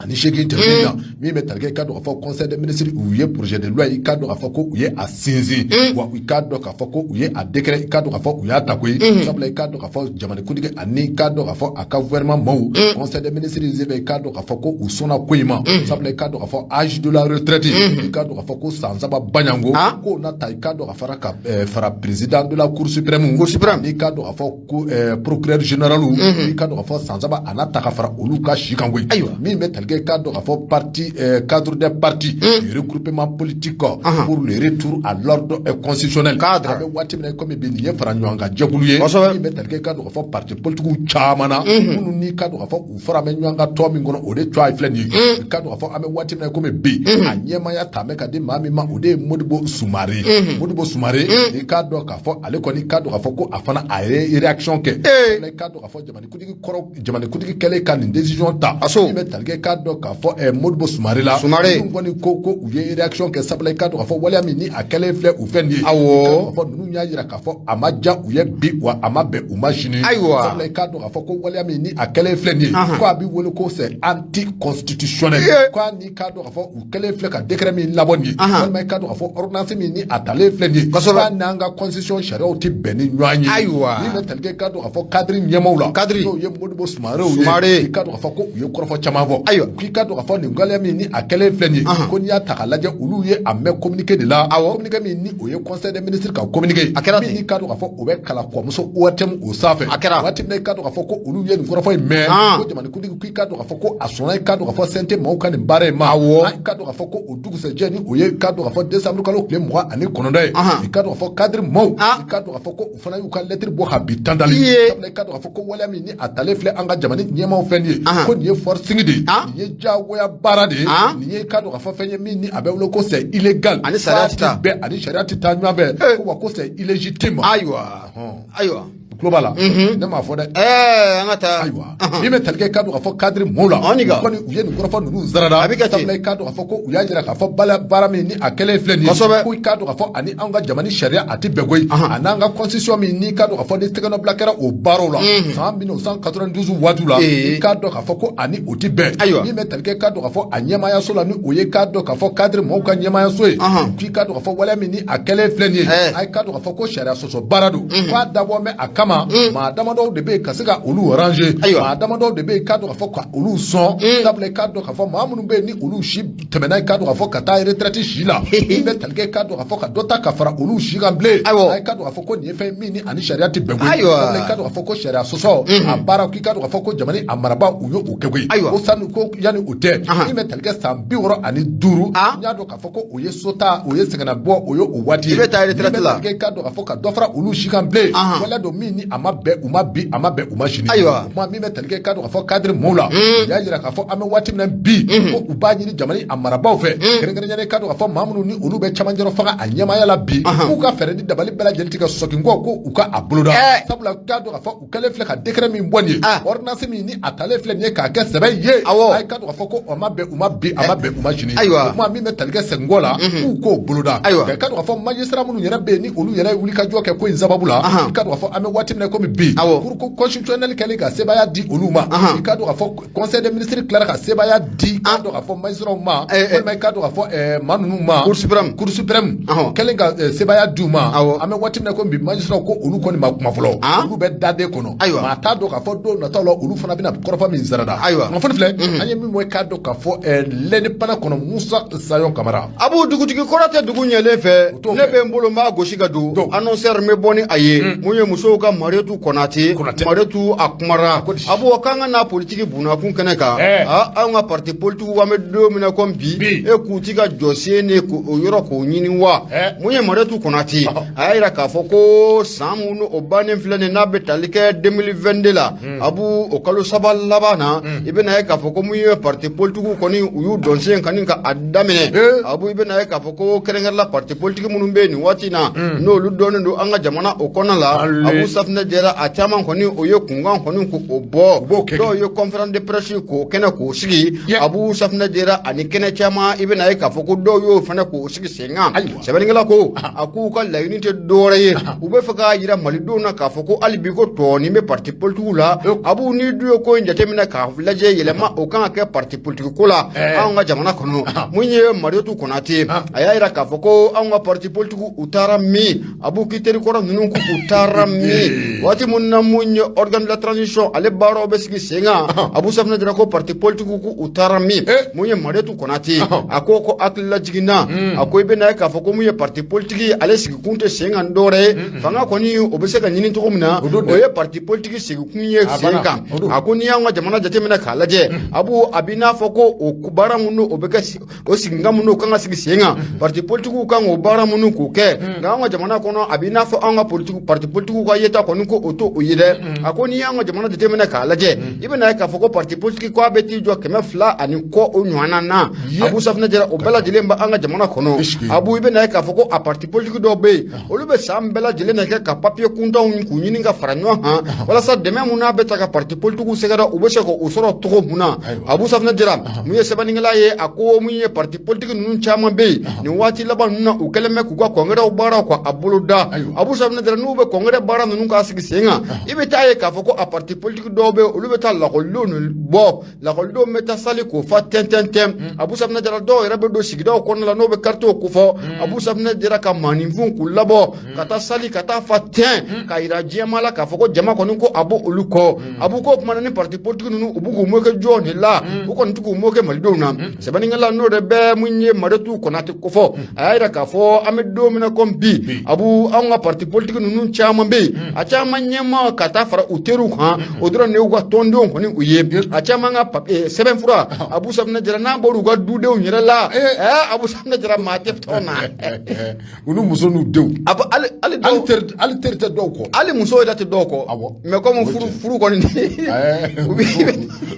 Speaker 2: 28 tɛmɛnen na, min bɛ tali kɛ, i k'a dɔn k'a fɔ conseil des ministres u ye projet de loi, i k'a dɔn k'a fɔ ko u ye a sinsin, wa i k'a dɔn k'a fɔ ko u ye a décret, i k'a dɔn k'a fɔ u y'a ta koyi. Sabula i k'a dɔn k'a fɔ jamanakuntigi ani i k'a dɔn k'a fɔ a ka gouvernement maaw, conseil des ministres bɛ, i k'a dɔn k'a fɔ ko u sɔnna ko in ma. Sabula i k'a dɔn k'a fɔ âge de la retraite, i k'a dɔn k'a fɔ ko san 3 baɲango k'o na ta, i k'a dɔn k'a fara ka fara président de la Cour suprême,
Speaker 1: Cour suprême,
Speaker 2: i k'a dɔn k'a fɔ ko procureur général, i k'a dɔn k'a fɔ san 3 a na ta ka fara olu ka si kan koyi. Min bɛ tali kɛ, i k'a dɔn k'a fɔ parti, cadre des partis, regroupement politique pour le retour à l'ordre constitutionnel.
Speaker 1: Cadre.
Speaker 2: A bɛ waati min na komi bi, nin ye fara ɲɔgɔn kan jɛkulu ye min bɛ tali kɛ, i k'a dɔn k'a fɔ parti politique caman na, minnu n'i k'a dɔn k'a fɔ u fara bɛ ɲɔgɔn kan tɔn min kɔnɔ, o de tɔgɔ ye filɛ nin ye. I k'a dɔn k'a fɔ an bɛ waati min na komi bi, a ɲɛmaaya ta bɛ ka di maa min ma, o de ye Modibo Sumare. Modibo Sumare, i k'a dɔn k'a fɔ ale kɔni, i k'a dɔn k'a fɔ ko a fana a ye réaction kɛ. I k'a dɔn k'a fɔ jamanakuntigi kɔrɔ, jamanakuntigi kɛlen ka nin décision ta, min bɛ tali kɛ, i k'a dɔn k'a fɔ Modibo Sumare la.
Speaker 1: Sumare.
Speaker 2: Minnu kɔni ko u ye réaction kɛ, sabula i k'a dɔn k'a fɔ waleya min ni a kɛlen filɛ u fɛn nin ye. K'a fɔ ninnu y'a jira k'a fɔ a ma diya u ye bi, wa a ma bɛn u ma sini. Sabula i k'a dɔn k'a fɔ ko waleya min ni a kɛlen filɛ nin ye, ko a bɛ wele ko c'est anticonstitutionnel. Ko a ni k'a dɔn k'a fɔ u kɛlen filɛ ka décret min labɔ nin ye, walima i k'a dɔn k'a fɔ ordonnance min ni a talen filɛ nin ye, k'a n'an ka constitution sariyaw tɛ bɛn ni ɲɔgɔn ye. Min bɛ tali kɛ, i k'a dɔn k'a fɔ cadre ɲɛmaaw la,
Speaker 1: cadre
Speaker 2: n'o ye Modibo Sumarew ye,
Speaker 1: Sumare,
Speaker 2: i k'a dɔn k'a fɔ ko u ye kɔrɔfɔ caman fɔ.
Speaker 1: Ayiwa.
Speaker 2: K'i k'a dɔn k'a fɔ nin waleya min ni a kɛlen filɛ nin ye, ko n'i y'a ta k'a lajɛ, olu ye a mɛn communiqué de la. Communiqué min ni o ye conseil des ministres ka communiqué.
Speaker 1: A kɛra
Speaker 2: min
Speaker 1: ten.
Speaker 2: N'i k'a dɔn k'a fɔ o bɛ kalan kɔmuso ORTM o sanfɛ.
Speaker 1: A kɛra.
Speaker 2: Waati min na i k'a dɔn k'a fɔ ko olu ye nin kɔrɔfɔ in mɛn, ko jamanakuntigi k'i k'a dɔn k'a fɔ ko a sɔnna i k'a dɔn k'a fɔ CNT maaw ka nin baara in ma. I k'a dɔn k'a fɔ ko o dugusɛjɛ ni o ye i k'a dɔn k'a fɔ décembre kalo tile 29 ye, i k'a dɔn k'a fɔ cadre maaw, i k'a dɔn k'a fɔ ko u fana y'u ka lettre bɔ ka bi tandali. Sabula i k'a dɔn k'a fɔ ko waleya min ni a talen filɛ an ka jamana ɲɛmaaw fɛ nin ye, ko nin ye forcing de ye, nin ye diyagoya baara de ye, nin ye i k'a dɔn k'a fɔ fɛn ye min ni a bɛ wele ko c'est illégal.
Speaker 1: Ani sariya tɛ taa.
Speaker 2: Waati bɛɛ ani sariya tɛ taa ɲɔgɔn fɛ, ko wa ko c'est illégitime.
Speaker 1: Ayiwa, ayiwa.
Speaker 2: Tulo b'a la, ne m'a fɔ dɛ.
Speaker 1: An ka taa.
Speaker 2: Ayiwa, min bɛ tali kɛ i k'a dɔn k'a fɔ cadre maaw la,
Speaker 1: Ɔn, nin kan.
Speaker 2: u kɔni u ye nin kɔrɔfɔ ninnu zarada.
Speaker 1: A bɛ kɛ ten.
Speaker 2: Sabula i k'a dɔn k'a fɔ ko u y'a jira k'a fɔ baara min ni a kɛlen filɛ nin ye, ko i k'a dɔn k'a fɔ ani anw ka jamana sariya a tɛ bɛn koyi, a n'an ka constitution min n'i k'a dɔn k'a fɔ ni tɛgɛnɔbila kɛra o baaraw la san 1992 waatiw la, i k'a dɔn k'a fɔ ko ani o tɛ bɛn. Min bɛ tali kɛ i k'a dɔn k'a fɔ a ɲɛmaayaso la, ni o ye k'a dɔn k'a fɔ cadre maaw ka ɲɛmaayaso ye, k'i k'a dɔn k'a fɔ waleya min ni a kɛlen filɛ nin ye, a ye k'a dɔn k'a fɔ ko sariya sɔsɔ baara don, k'a dabɔ bɛ a kama maa damadɔw de bɛ yen ka se ka olu ranger, maa damadɔw de bɛ yen k'a dɔn k'a fɔ ka olu sɔn. Sabula i k'a dɔn k'a fɔ maa minnu bɛ yen ni olu si tɛmɛna i k'a dɔn k'a fɔ ka taa retraite si la, min bɛ tali kɛ k'a dɔn k'a fɔ ka dɔ ta ka fara olu si kan bilen, a ye k'a dɔn k'a fɔ ko nin ye fɛn min ni ani sariya tɛ bɛn koyi. Sabula i k'a dɔn k'a fɔ ko sariya sɔsɔ a baara, k'i k'a dɔn k'a fɔ ko jamana a marabaa u ye o kɛ koyi. Ko sanu ko yanni o tɛ, min bɛ tali kɛ san 65, n y'a dɔn k'a fɔ ko o ye sota, o ye sɛgɛnnabɔ, o ye o waati ye.
Speaker 1: I bɛ taa retraite la.
Speaker 2: Min bɛ tali kɛ i k'a dɔn k'a fɔ ka dɔ fara olu si kan bilen, waleya don min ni a ma bɛn u ma bi, a ma bɛn u ma sini. O kuma min bɛ tali kɛ k'a dɔn k'a fɔ cadre maaw la, u y'a jira k'a fɔ an bɛ waati min na bi, ko u b'a ɲini jamana a marabaaw fɛ, kɛrɛnkɛrɛnnenya la i k'a dɔn k'a fɔ maa minnu ni olu bɛ camancɛrɔ fanga a ɲɛmaaya la bi, k'u ka fɛɛrɛ ni dabali bɛɛ lajɛlen tigɛ sɔkinkɔ ko u ka a boloda. Sabula k'a dɔn k'a fɔ u kɛlen filɛ ka décret min bɔ nin ye, ordonnance min ni a talen filɛ nin ye k'a kɛ sɛbɛn ye, a ye k'a dɔn k'a fɔ ko a ma bɛn u ma bi, a ma bɛn u ma sini. O kuma min bɛ tali kɛ sɛginkɔ la, k'u k'o boloda. Nka i k'a dɔn k'a fɔ magistrat minnu yɛrɛ bɛ yen ni olu yɛrɛ ye wulikajɔ kɛ ko in sababu la, i k'a dɔn k'a fɔ an bɛ waati min na komi bi, cour constitutionnelle kɛlen ka sebaaya di olu ma, i k'a dɔn k'a fɔ conseil des ministres tilara ka sebaaya di k'a dɔn k'a fɔ magistrats ma, walima i k'a dɔn k'a fɔ maa ninnu ma.
Speaker 1: Cour suprême.
Speaker 2: Cour suprême kɛlen ka sebaaya di u ma, an bɛ waati min na komi bi, magistrats ko olu kɔni ma kuma fɔlɔ, olu bɛ daden kɔnɔ. Maa t'a dɔn k'a fɔ don nataw la olu fana bɛna kɔrɔfɔ min sarada. Kunnafoni filɛ an ye min bɔ i k'a dɔn k'a fɔ L'Indépendant kɔnɔ, Musa Sayon Kamara.
Speaker 1: Abu, dugutigi kɔrɔ tɛ dugu ɲɛlen fɛ. Ne bɛ n bolo n b'a gosi ka don annonceur n bɛ bɔ ni a ye. Mun ye musow ka Mariyetu Konate? Mariyetu a kumara. Abu, k'an ka n'a politiki bunakun kɛnɛ kan, anw ka parti politiki an bɛ don min na komi bi, e k'u ti ka jɔsen de k'o yɔrɔ k'o ɲini wa? Mun ye Mariyetu Konate, a y'a jira k'a fɔ ko san minnu o bannen filɛ nin n'a bɛ tali kɛ 2022 la, Abu, o kalo 3 laban na, i bɛna ye k'a fɔ ko mun ye parti politiki kɔni u y'u dɔnsen kani ka a daminɛ. Abu, i bɛna ye k'a fɔ ko kɛrɛnkɛrɛnla parti politiki minnu bɛ yen nin waati in na, n'olu dɔnnen don an ka jamana o kɔnɔna la, Abu, safinɛ jɛra a caman kɔni o ye kunkan kɔni k'o bɔ, dɔw ye conférence de presse k'o kɛnɛ k'o sigi. Abu, safinɛ jɛra ani kɛnɛ caman, i bɛna ye k'a fɔ ko dɔw y'o fana k'o sigi sen kan. Sɛbɛnnikɛla ko a k'u ka laɲini tɛ dɔwɛrɛ ye, u bɛ fɛ k'a jira malidenw na k'a fɔ ko hali bi ko tɔɔni bɛ parti politikiw la. Abu, ni du ye ko in jateminɛ k'a lajɛ, yɛlɛma o kan ka kɛ parti politiki ko la anw ka jamana kɔnɔ. Mun ye Mariyetu Konate, a y'a jira k'a fɔ ko anw ka parti politiki u taara min? Abu, k'i teri kɔrɔ ninnu ko u taara min? Waati mun na mun ye organe de la transition ale baaraw bɛ sigi sen kan, Abu, safinɛ jɛra ko parti politique ko u taara min? Mun ye Mariyetu Konate, a ko hakilila jiginna, a ko i bɛna ye k'a fɔ ko mun ye parti politique ale sigikun tɛ sen kan dɔwɛrɛ ye, fanga kɔni o bɛ se ka ɲini cogo min na, o ye parti politique sigikun ye sen kan. A ko n'i y'an ka jamana jateminɛ k'a lajɛ, Abu, a b'i n'a fɔ ko o baara minnu o bɛ kɛ o sigikan minnu kan ka sigi sen kan, parti politikiw kan k'o baara minnu k'o kɛ, nka an ka jamana kɔnɔ a b'i n'a fɔ an ka parti politikiw ka yeta kɔni ko o to o ye dɛ. A ko n'i y'an ka jamana jateminɛ k'a lajɛ, i bɛna ye k'a fɔ ko parti politique ko a bɛ t'i jɔ 200 ani kɔ o ɲɔgɔnna na. Abu, safinɛ jɛra o bɛɛ lajɛlen bɛ an ka jamana kɔnɔ. Abu, i bɛna ye k'a fɔ ko a parti politique dɔw bɛ yen, olu bɛ san bɛɛ lajɛlen de kɛ ka papier kuntanw k'u ɲini ka fara ɲɔgɔn kan walasa dɛmɛ mun n'a bɛ ta ka parti politikiw sɛgɛrɛ, u bɛ se k'o sɔrɔ cogo mun na. Abu, safinɛ jɛra mun ye sɛbɛnnikɛla ye, a ko mun ye parti politique ninnu caman bɛ yen nin waati laban ninnu na, u kɛlen bɛ k'u ka congrès baaraw ka a boloda. Abu, safinɛ jɛra n'u bɛ congrès baara ninnu k'a sigi sen kan, i bɛ taa ye k'a fɔ ko a parti politique dɔw bɛ yen, olu bɛ taa lakɔlidenw bɔ, lakɔlidenw bɛ taa salle k'o fa tɛntɛntɛn. Abu Safunɛ Jara, dɔw yɛrɛ bɛ don sigidaw kɔnɔna la n'o bɛ quartier kofɔ. Abu Safunɛ Jara, ka maaninfinw k'u labɔ ka taa salle ka taa fa tɛn k'a yira diɲɛmaa la k'a fɔ ko jama kɔni ko a b'o olu kɔ. Abu, ko kuma na ni parti politique ninnu, u b'u k'u moquer jɔn de la? U kɔni tɛ k'u moquer malidenw na. Sɛbɛnnikɛla n'o de bɛ mun ye Mariyetu Konate kofɔ, a y'a yira k'a fɔ an bɛ don min na komi bi, Abu, anw ka parti politique ninnu caman bɛ yen, a caman ɲɛmaa ka taa fara u teriw kan, o dɔrɔn de y'u ka tɔndenw kɔni u ye. A caman ka sɛbɛnfura, Abu Safunɛ Jara, n'a bɔra u ka dudenw yɛrɛ la, Abu Safunɛ Jara, maa tɛ tɔn na.
Speaker 2: U ni muso n'u denw.
Speaker 1: A bɔ hali hali dɔw
Speaker 2: hali teri tɛ dɔw kɔ.
Speaker 1: Hali muso yɛrɛ tɛ dɔw kɔ. Mais comme furu furu kɔni,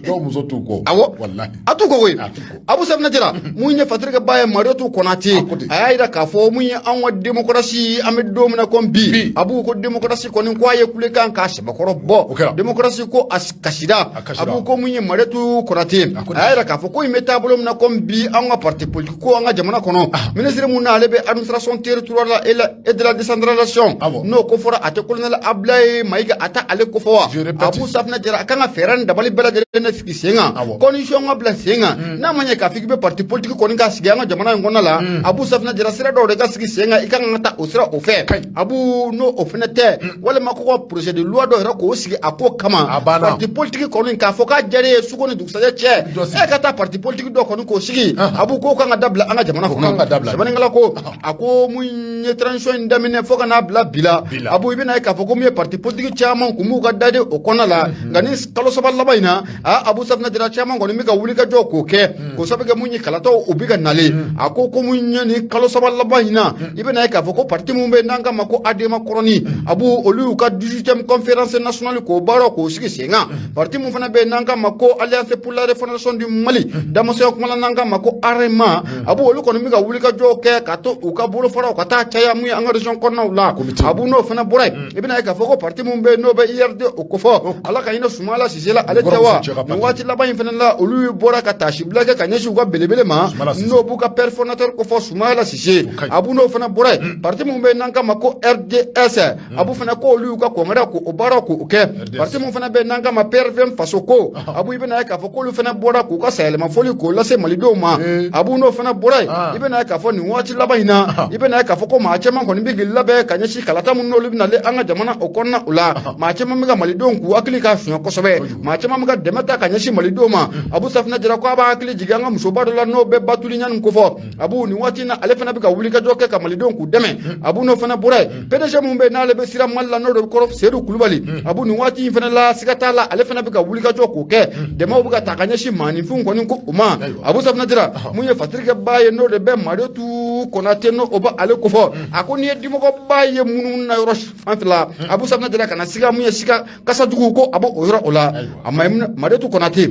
Speaker 2: dɔw muso t'u kɔ.
Speaker 1: Awɔ.
Speaker 2: Walahi.
Speaker 1: A t'u kɔ koyi.
Speaker 2: A t'u kɔ.
Speaker 1: Abu Safunɛ Jara, mun ye Fatirikɛba ye Mariyetu Konate, a y'a yira k'a fɔ mun ye anw ka démocratie, an bɛ don min na komi bi, Abu, ko démocratie kɔni ko a ye kulekan k'a sɛbɛkɔrɔ bɔ, démocratie ko a kasira. Abu, ko mun ye Mariyetu Konate, a y'a yira k'a fɔ ko in bɛ taabolo min na komi bi, anw ka parti politique ko an ka jamana kɔnɔ, ministre mun n'ale bɛ administration territoriale et de la décentralisation, n'o ko fɔra, a tɛ colonel Abdoulaye Mayiga, a tɛ ale ko fɔ wa? Abu Safunɛ Jara, a kan ka fɛɛrɛ ni dabali bɛɛ lajɛlen de sigi sen kan, condition ka bila sen kan. N'a ma ɲɛ k'a fɔ k'i bɛ parti politique kɔni ka sigi an ka jamana in kɔnɔna la, Abu Safunɛ Jara, sira dɔw de ka sigi sen kan, i ka kan ka taa o sira o fɛ. Abu, n'o o fɛnɛ tɛ, walima ko ka projet de loi dɔ yɛrɛ k'o sigi a ko kama, parti politique kɔni k'a fɔ k'a diyara ye suko ni dugusajɛ cɛ, e ka taa parti politique dɔ kɔni k'o sigi, Abu, k'o kan ka dabila an ka jamana kɔnɔ. Sɛbɛnnikɛla ko a ko mun ye transition in daminɛ fo ka n'a bila bi la, Abu, i bɛna ye k'a fɔ ko mun ye parti politique caman kun b'u ka daden o kɔnɔna la. Nka ni kalo 3 laban in na, a Abu Safunɛ Jara, caman kɔni bɛ ka wuli ka jɔ k'o kɛ, k'o sababu kɛ mun ye kalataw u bɛ ka nalen. A ko ko mun ye ni kalo 3 laban in na, i bɛna ye k'a fɔ ko parti mun bɛ n'an k'a ma ko ADEMA kɔrɔni, Abu, olu y'u ka 18e conférence nationale k'o baara k'o sigi sen kan. Parti mun fana bɛ yen n'an k'a ma ko Alliance pour la refondation du Mali, damasɛn kuma la n'an k'a ma ko AREMA, Abu, olu kɔni bɛ ka wuli ka jɔ kɛ ka to u ka bolofaraw ka taa caya mun ye an ka région kɔnɔnaw la. Abu, n'o fana bɔra yen, i bɛna ye k'a fɔ ko parti mun bɛ yen n'o bɛ URD o kofɔ, Ala ka hinɛ Sumala Sise la, ale tɛ wa? Nin waati laban in fana la, olu bɔra ka taasibila kɛ ka ɲɛsin u ka belebele ma, n'o b'u ka père fondateur kofɔ, Sumala Sise. Abu, n'o fana bɔra yen, parti mun bɛ yen n'an k'a ma ko RDS, Abu fana ko olu y'u ka congrès k'o baara k'o kɛ. Parti mun fana bɛ yen n'an k'a ma PRVM Faso ko, Abu, i bɛna ye k'a fɔ k'olu fana bɔra k'u ka sayɛlɛmafoli k'o lase malidenw ma. Abu, n'o fana bɔra yen, i bɛna ye k'a fɔ nin waati laban in na, i bɛna ye k'a fɔ ko maa caman kɔni bɛ k'i labɛn ka ɲɛsin kalata minnu n'olu bɛ nalen an ka jamana o kɔnɔna o la. Maa caman bɛ ka malidenw k'u hakili ka suɲɛ kosɛbɛ, maa caman bɛ ka dɛmɛ ta ka ɲɛsin malidenw ma. Abu Safunɛ Jara ko a b'a hakili jigin an ka musoba dɔ la n'o bɛ Batuli Ɲani kofɔ. Abu, nin waati in na, ale fana bɛ ka wulikajɔ kɛ ka malidenw k'u dɛmɛ. Abu, n'o fana bɔra yen, PDG mun bɛ yen n'ale bɛ sira Mali la, n'o de bɛ kɔrɔ Seyidu Kulubali, Abu, nin waati in fana la, siga t'a la, ale fana bɛ ka wulikajɔ k'o kɛ, dɛmɛw bɛ ka ta ka ɲɛsin maaninfinw kɔni ko o ma. Abu Safunɛ Jara, mun ye Fatirikɛba ye n'o de bɛ Mariyetu Konate, n'o o bɛ ale kofɔ, a ko n'i ye dimɔgɔba ye munumunu na yɔrɔ fan fila, Abu Safunɛ Jara, kana siga mun ye siga kasa jugu ko a b'o o yɔrɔ o la. A Mariyetu Konate,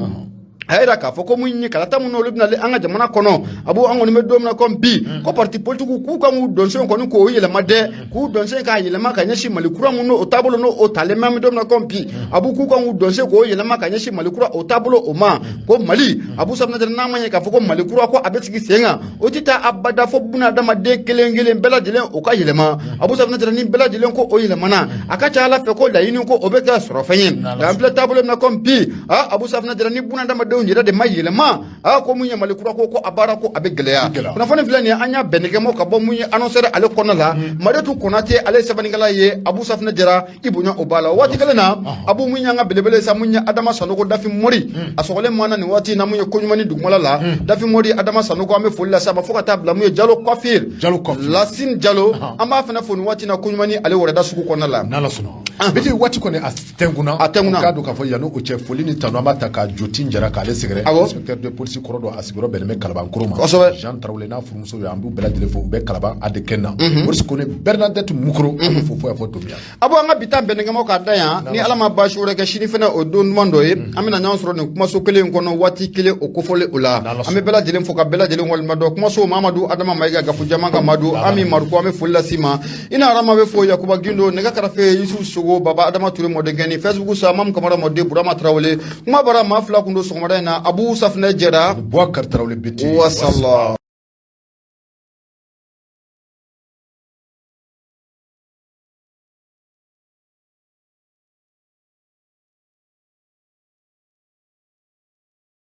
Speaker 1: a y'a yira k'a fɔ ko mun ye kalata minnu olu bɛna an ka jamana kɔnɔ, Abu, an kɔni bɛ don min na komi bi, ko parti politique k'u kan k'u dɔnsen kɔni k'o yɛlɛma dɛ, k'u dɔnsen k'a yɛlɛma ka ɲɛsin Mali kura mun n'o taabolo n'o o talen bɛ an bɛ don min na komi bi, Abu, k'u kan k'u dɔnsen k'o yɛlɛma ka ɲɛsin Mali kura o taabolo o ma. Ko Mali, Abu Safunɛ Jara, n'a ma ɲɛ k'a fɔ ko Mali kura ko a bɛ sigi sen kan, o tɛ taa abada fo bunadamaden kelen kelen bɛɛ lajɛlen o ka yɛlɛma. Abu Safunɛ Jara, ni bɛɛ lajɛlen ko o yɛlɛmana, a ka ca Ala fɛ ko laɲini ko o bɛ kɛ sɔrɔfɛn ye. Nka an filɛ taabolo min na komi bi, Abu Safunɛ Jara, ni bunadamadenw yɛrɛ de ma yɛlɛma, ko mun ye Mali kura ko a baara ko a bɛ gɛlɛya. Kunnafoni filɛ nin ye, an y'a bɛnnɛkɛmɔ ka bɔ mun ye annonceur ale kɔnɔna la, Mariyetu Konate ale ye sɛbɛnnikɛla ye. Abu Safunɛ Jara, i bonya o b'a la. Waati kelen na, Abu, mun y'an ka belebele sa, mun ye Adama Sanogo Dafi Mori, a sɔgɔlen mana nin waati in na mun ye koɲuman ni dugumala la, Dafi Mori Adama Sanogo, an bɛ foli lase a ma fo ka taa bila mun ye Jalo Coiffure, Lasine Jalo, an b'a fana fo nin waati in na koɲuman ni ale wɛrɛda sugu kɔnɔna la.
Speaker 2: N'Ala sɔnna, Biti, waati kɔni a tɛnkunna,
Speaker 1: a tɛnkunna.
Speaker 2: K'a don k'a fɔ yanni o cɛ, foli ni tanu an b'a ta ka Joti Jara k'ale sɛgɛrɛ, inspecteur de police kɔrɔ dɔ, a sigiyɔrɔ bɛnnen bɛ Kalabankɔrɔ ma. Jean Tarawele n'a furumuso ye, an b'u bɛɛ lajɛlen fo, u bɛ Kalaban ADK na. Morisi Kone, Bernadette Mukoro, an b'u fo fo yan fɔ Tomiya.
Speaker 1: A bɔ an ka bi ta bɛnnikɛmaw k'a da yan, ni Ala ma baasi wɛrɛ kɛ, sini fɛnɛ o don duman dɔ ye, an bɛna ɲɔgɔn sɔrɔ nin kumaso kelen in kɔnɔ, waati kelen o kofɔlen o la. An bɛ bɛɛ lajɛlen fo ka bɛɛ lajɛlen waleɲuman dɔn. Kumaso Mamadu Adama Mayiga, Gafu Jama ka Madu Ami Maruko, an bɛ foli las'i ma. I na Arama bɛ fo, Yakuba Gindo, nɛgɛ karafe Yusu Sogo, Baba Adama Ture mɔdenkɛ ni Facebook sa Mamu Kamara mɔden, Burama Tarawele, kuma bara maa fila kun don sɔgɔmada in na, Abu Safunɛ Jara,
Speaker 2: Boubacar Tarawele Biti.
Speaker 1: Wasala.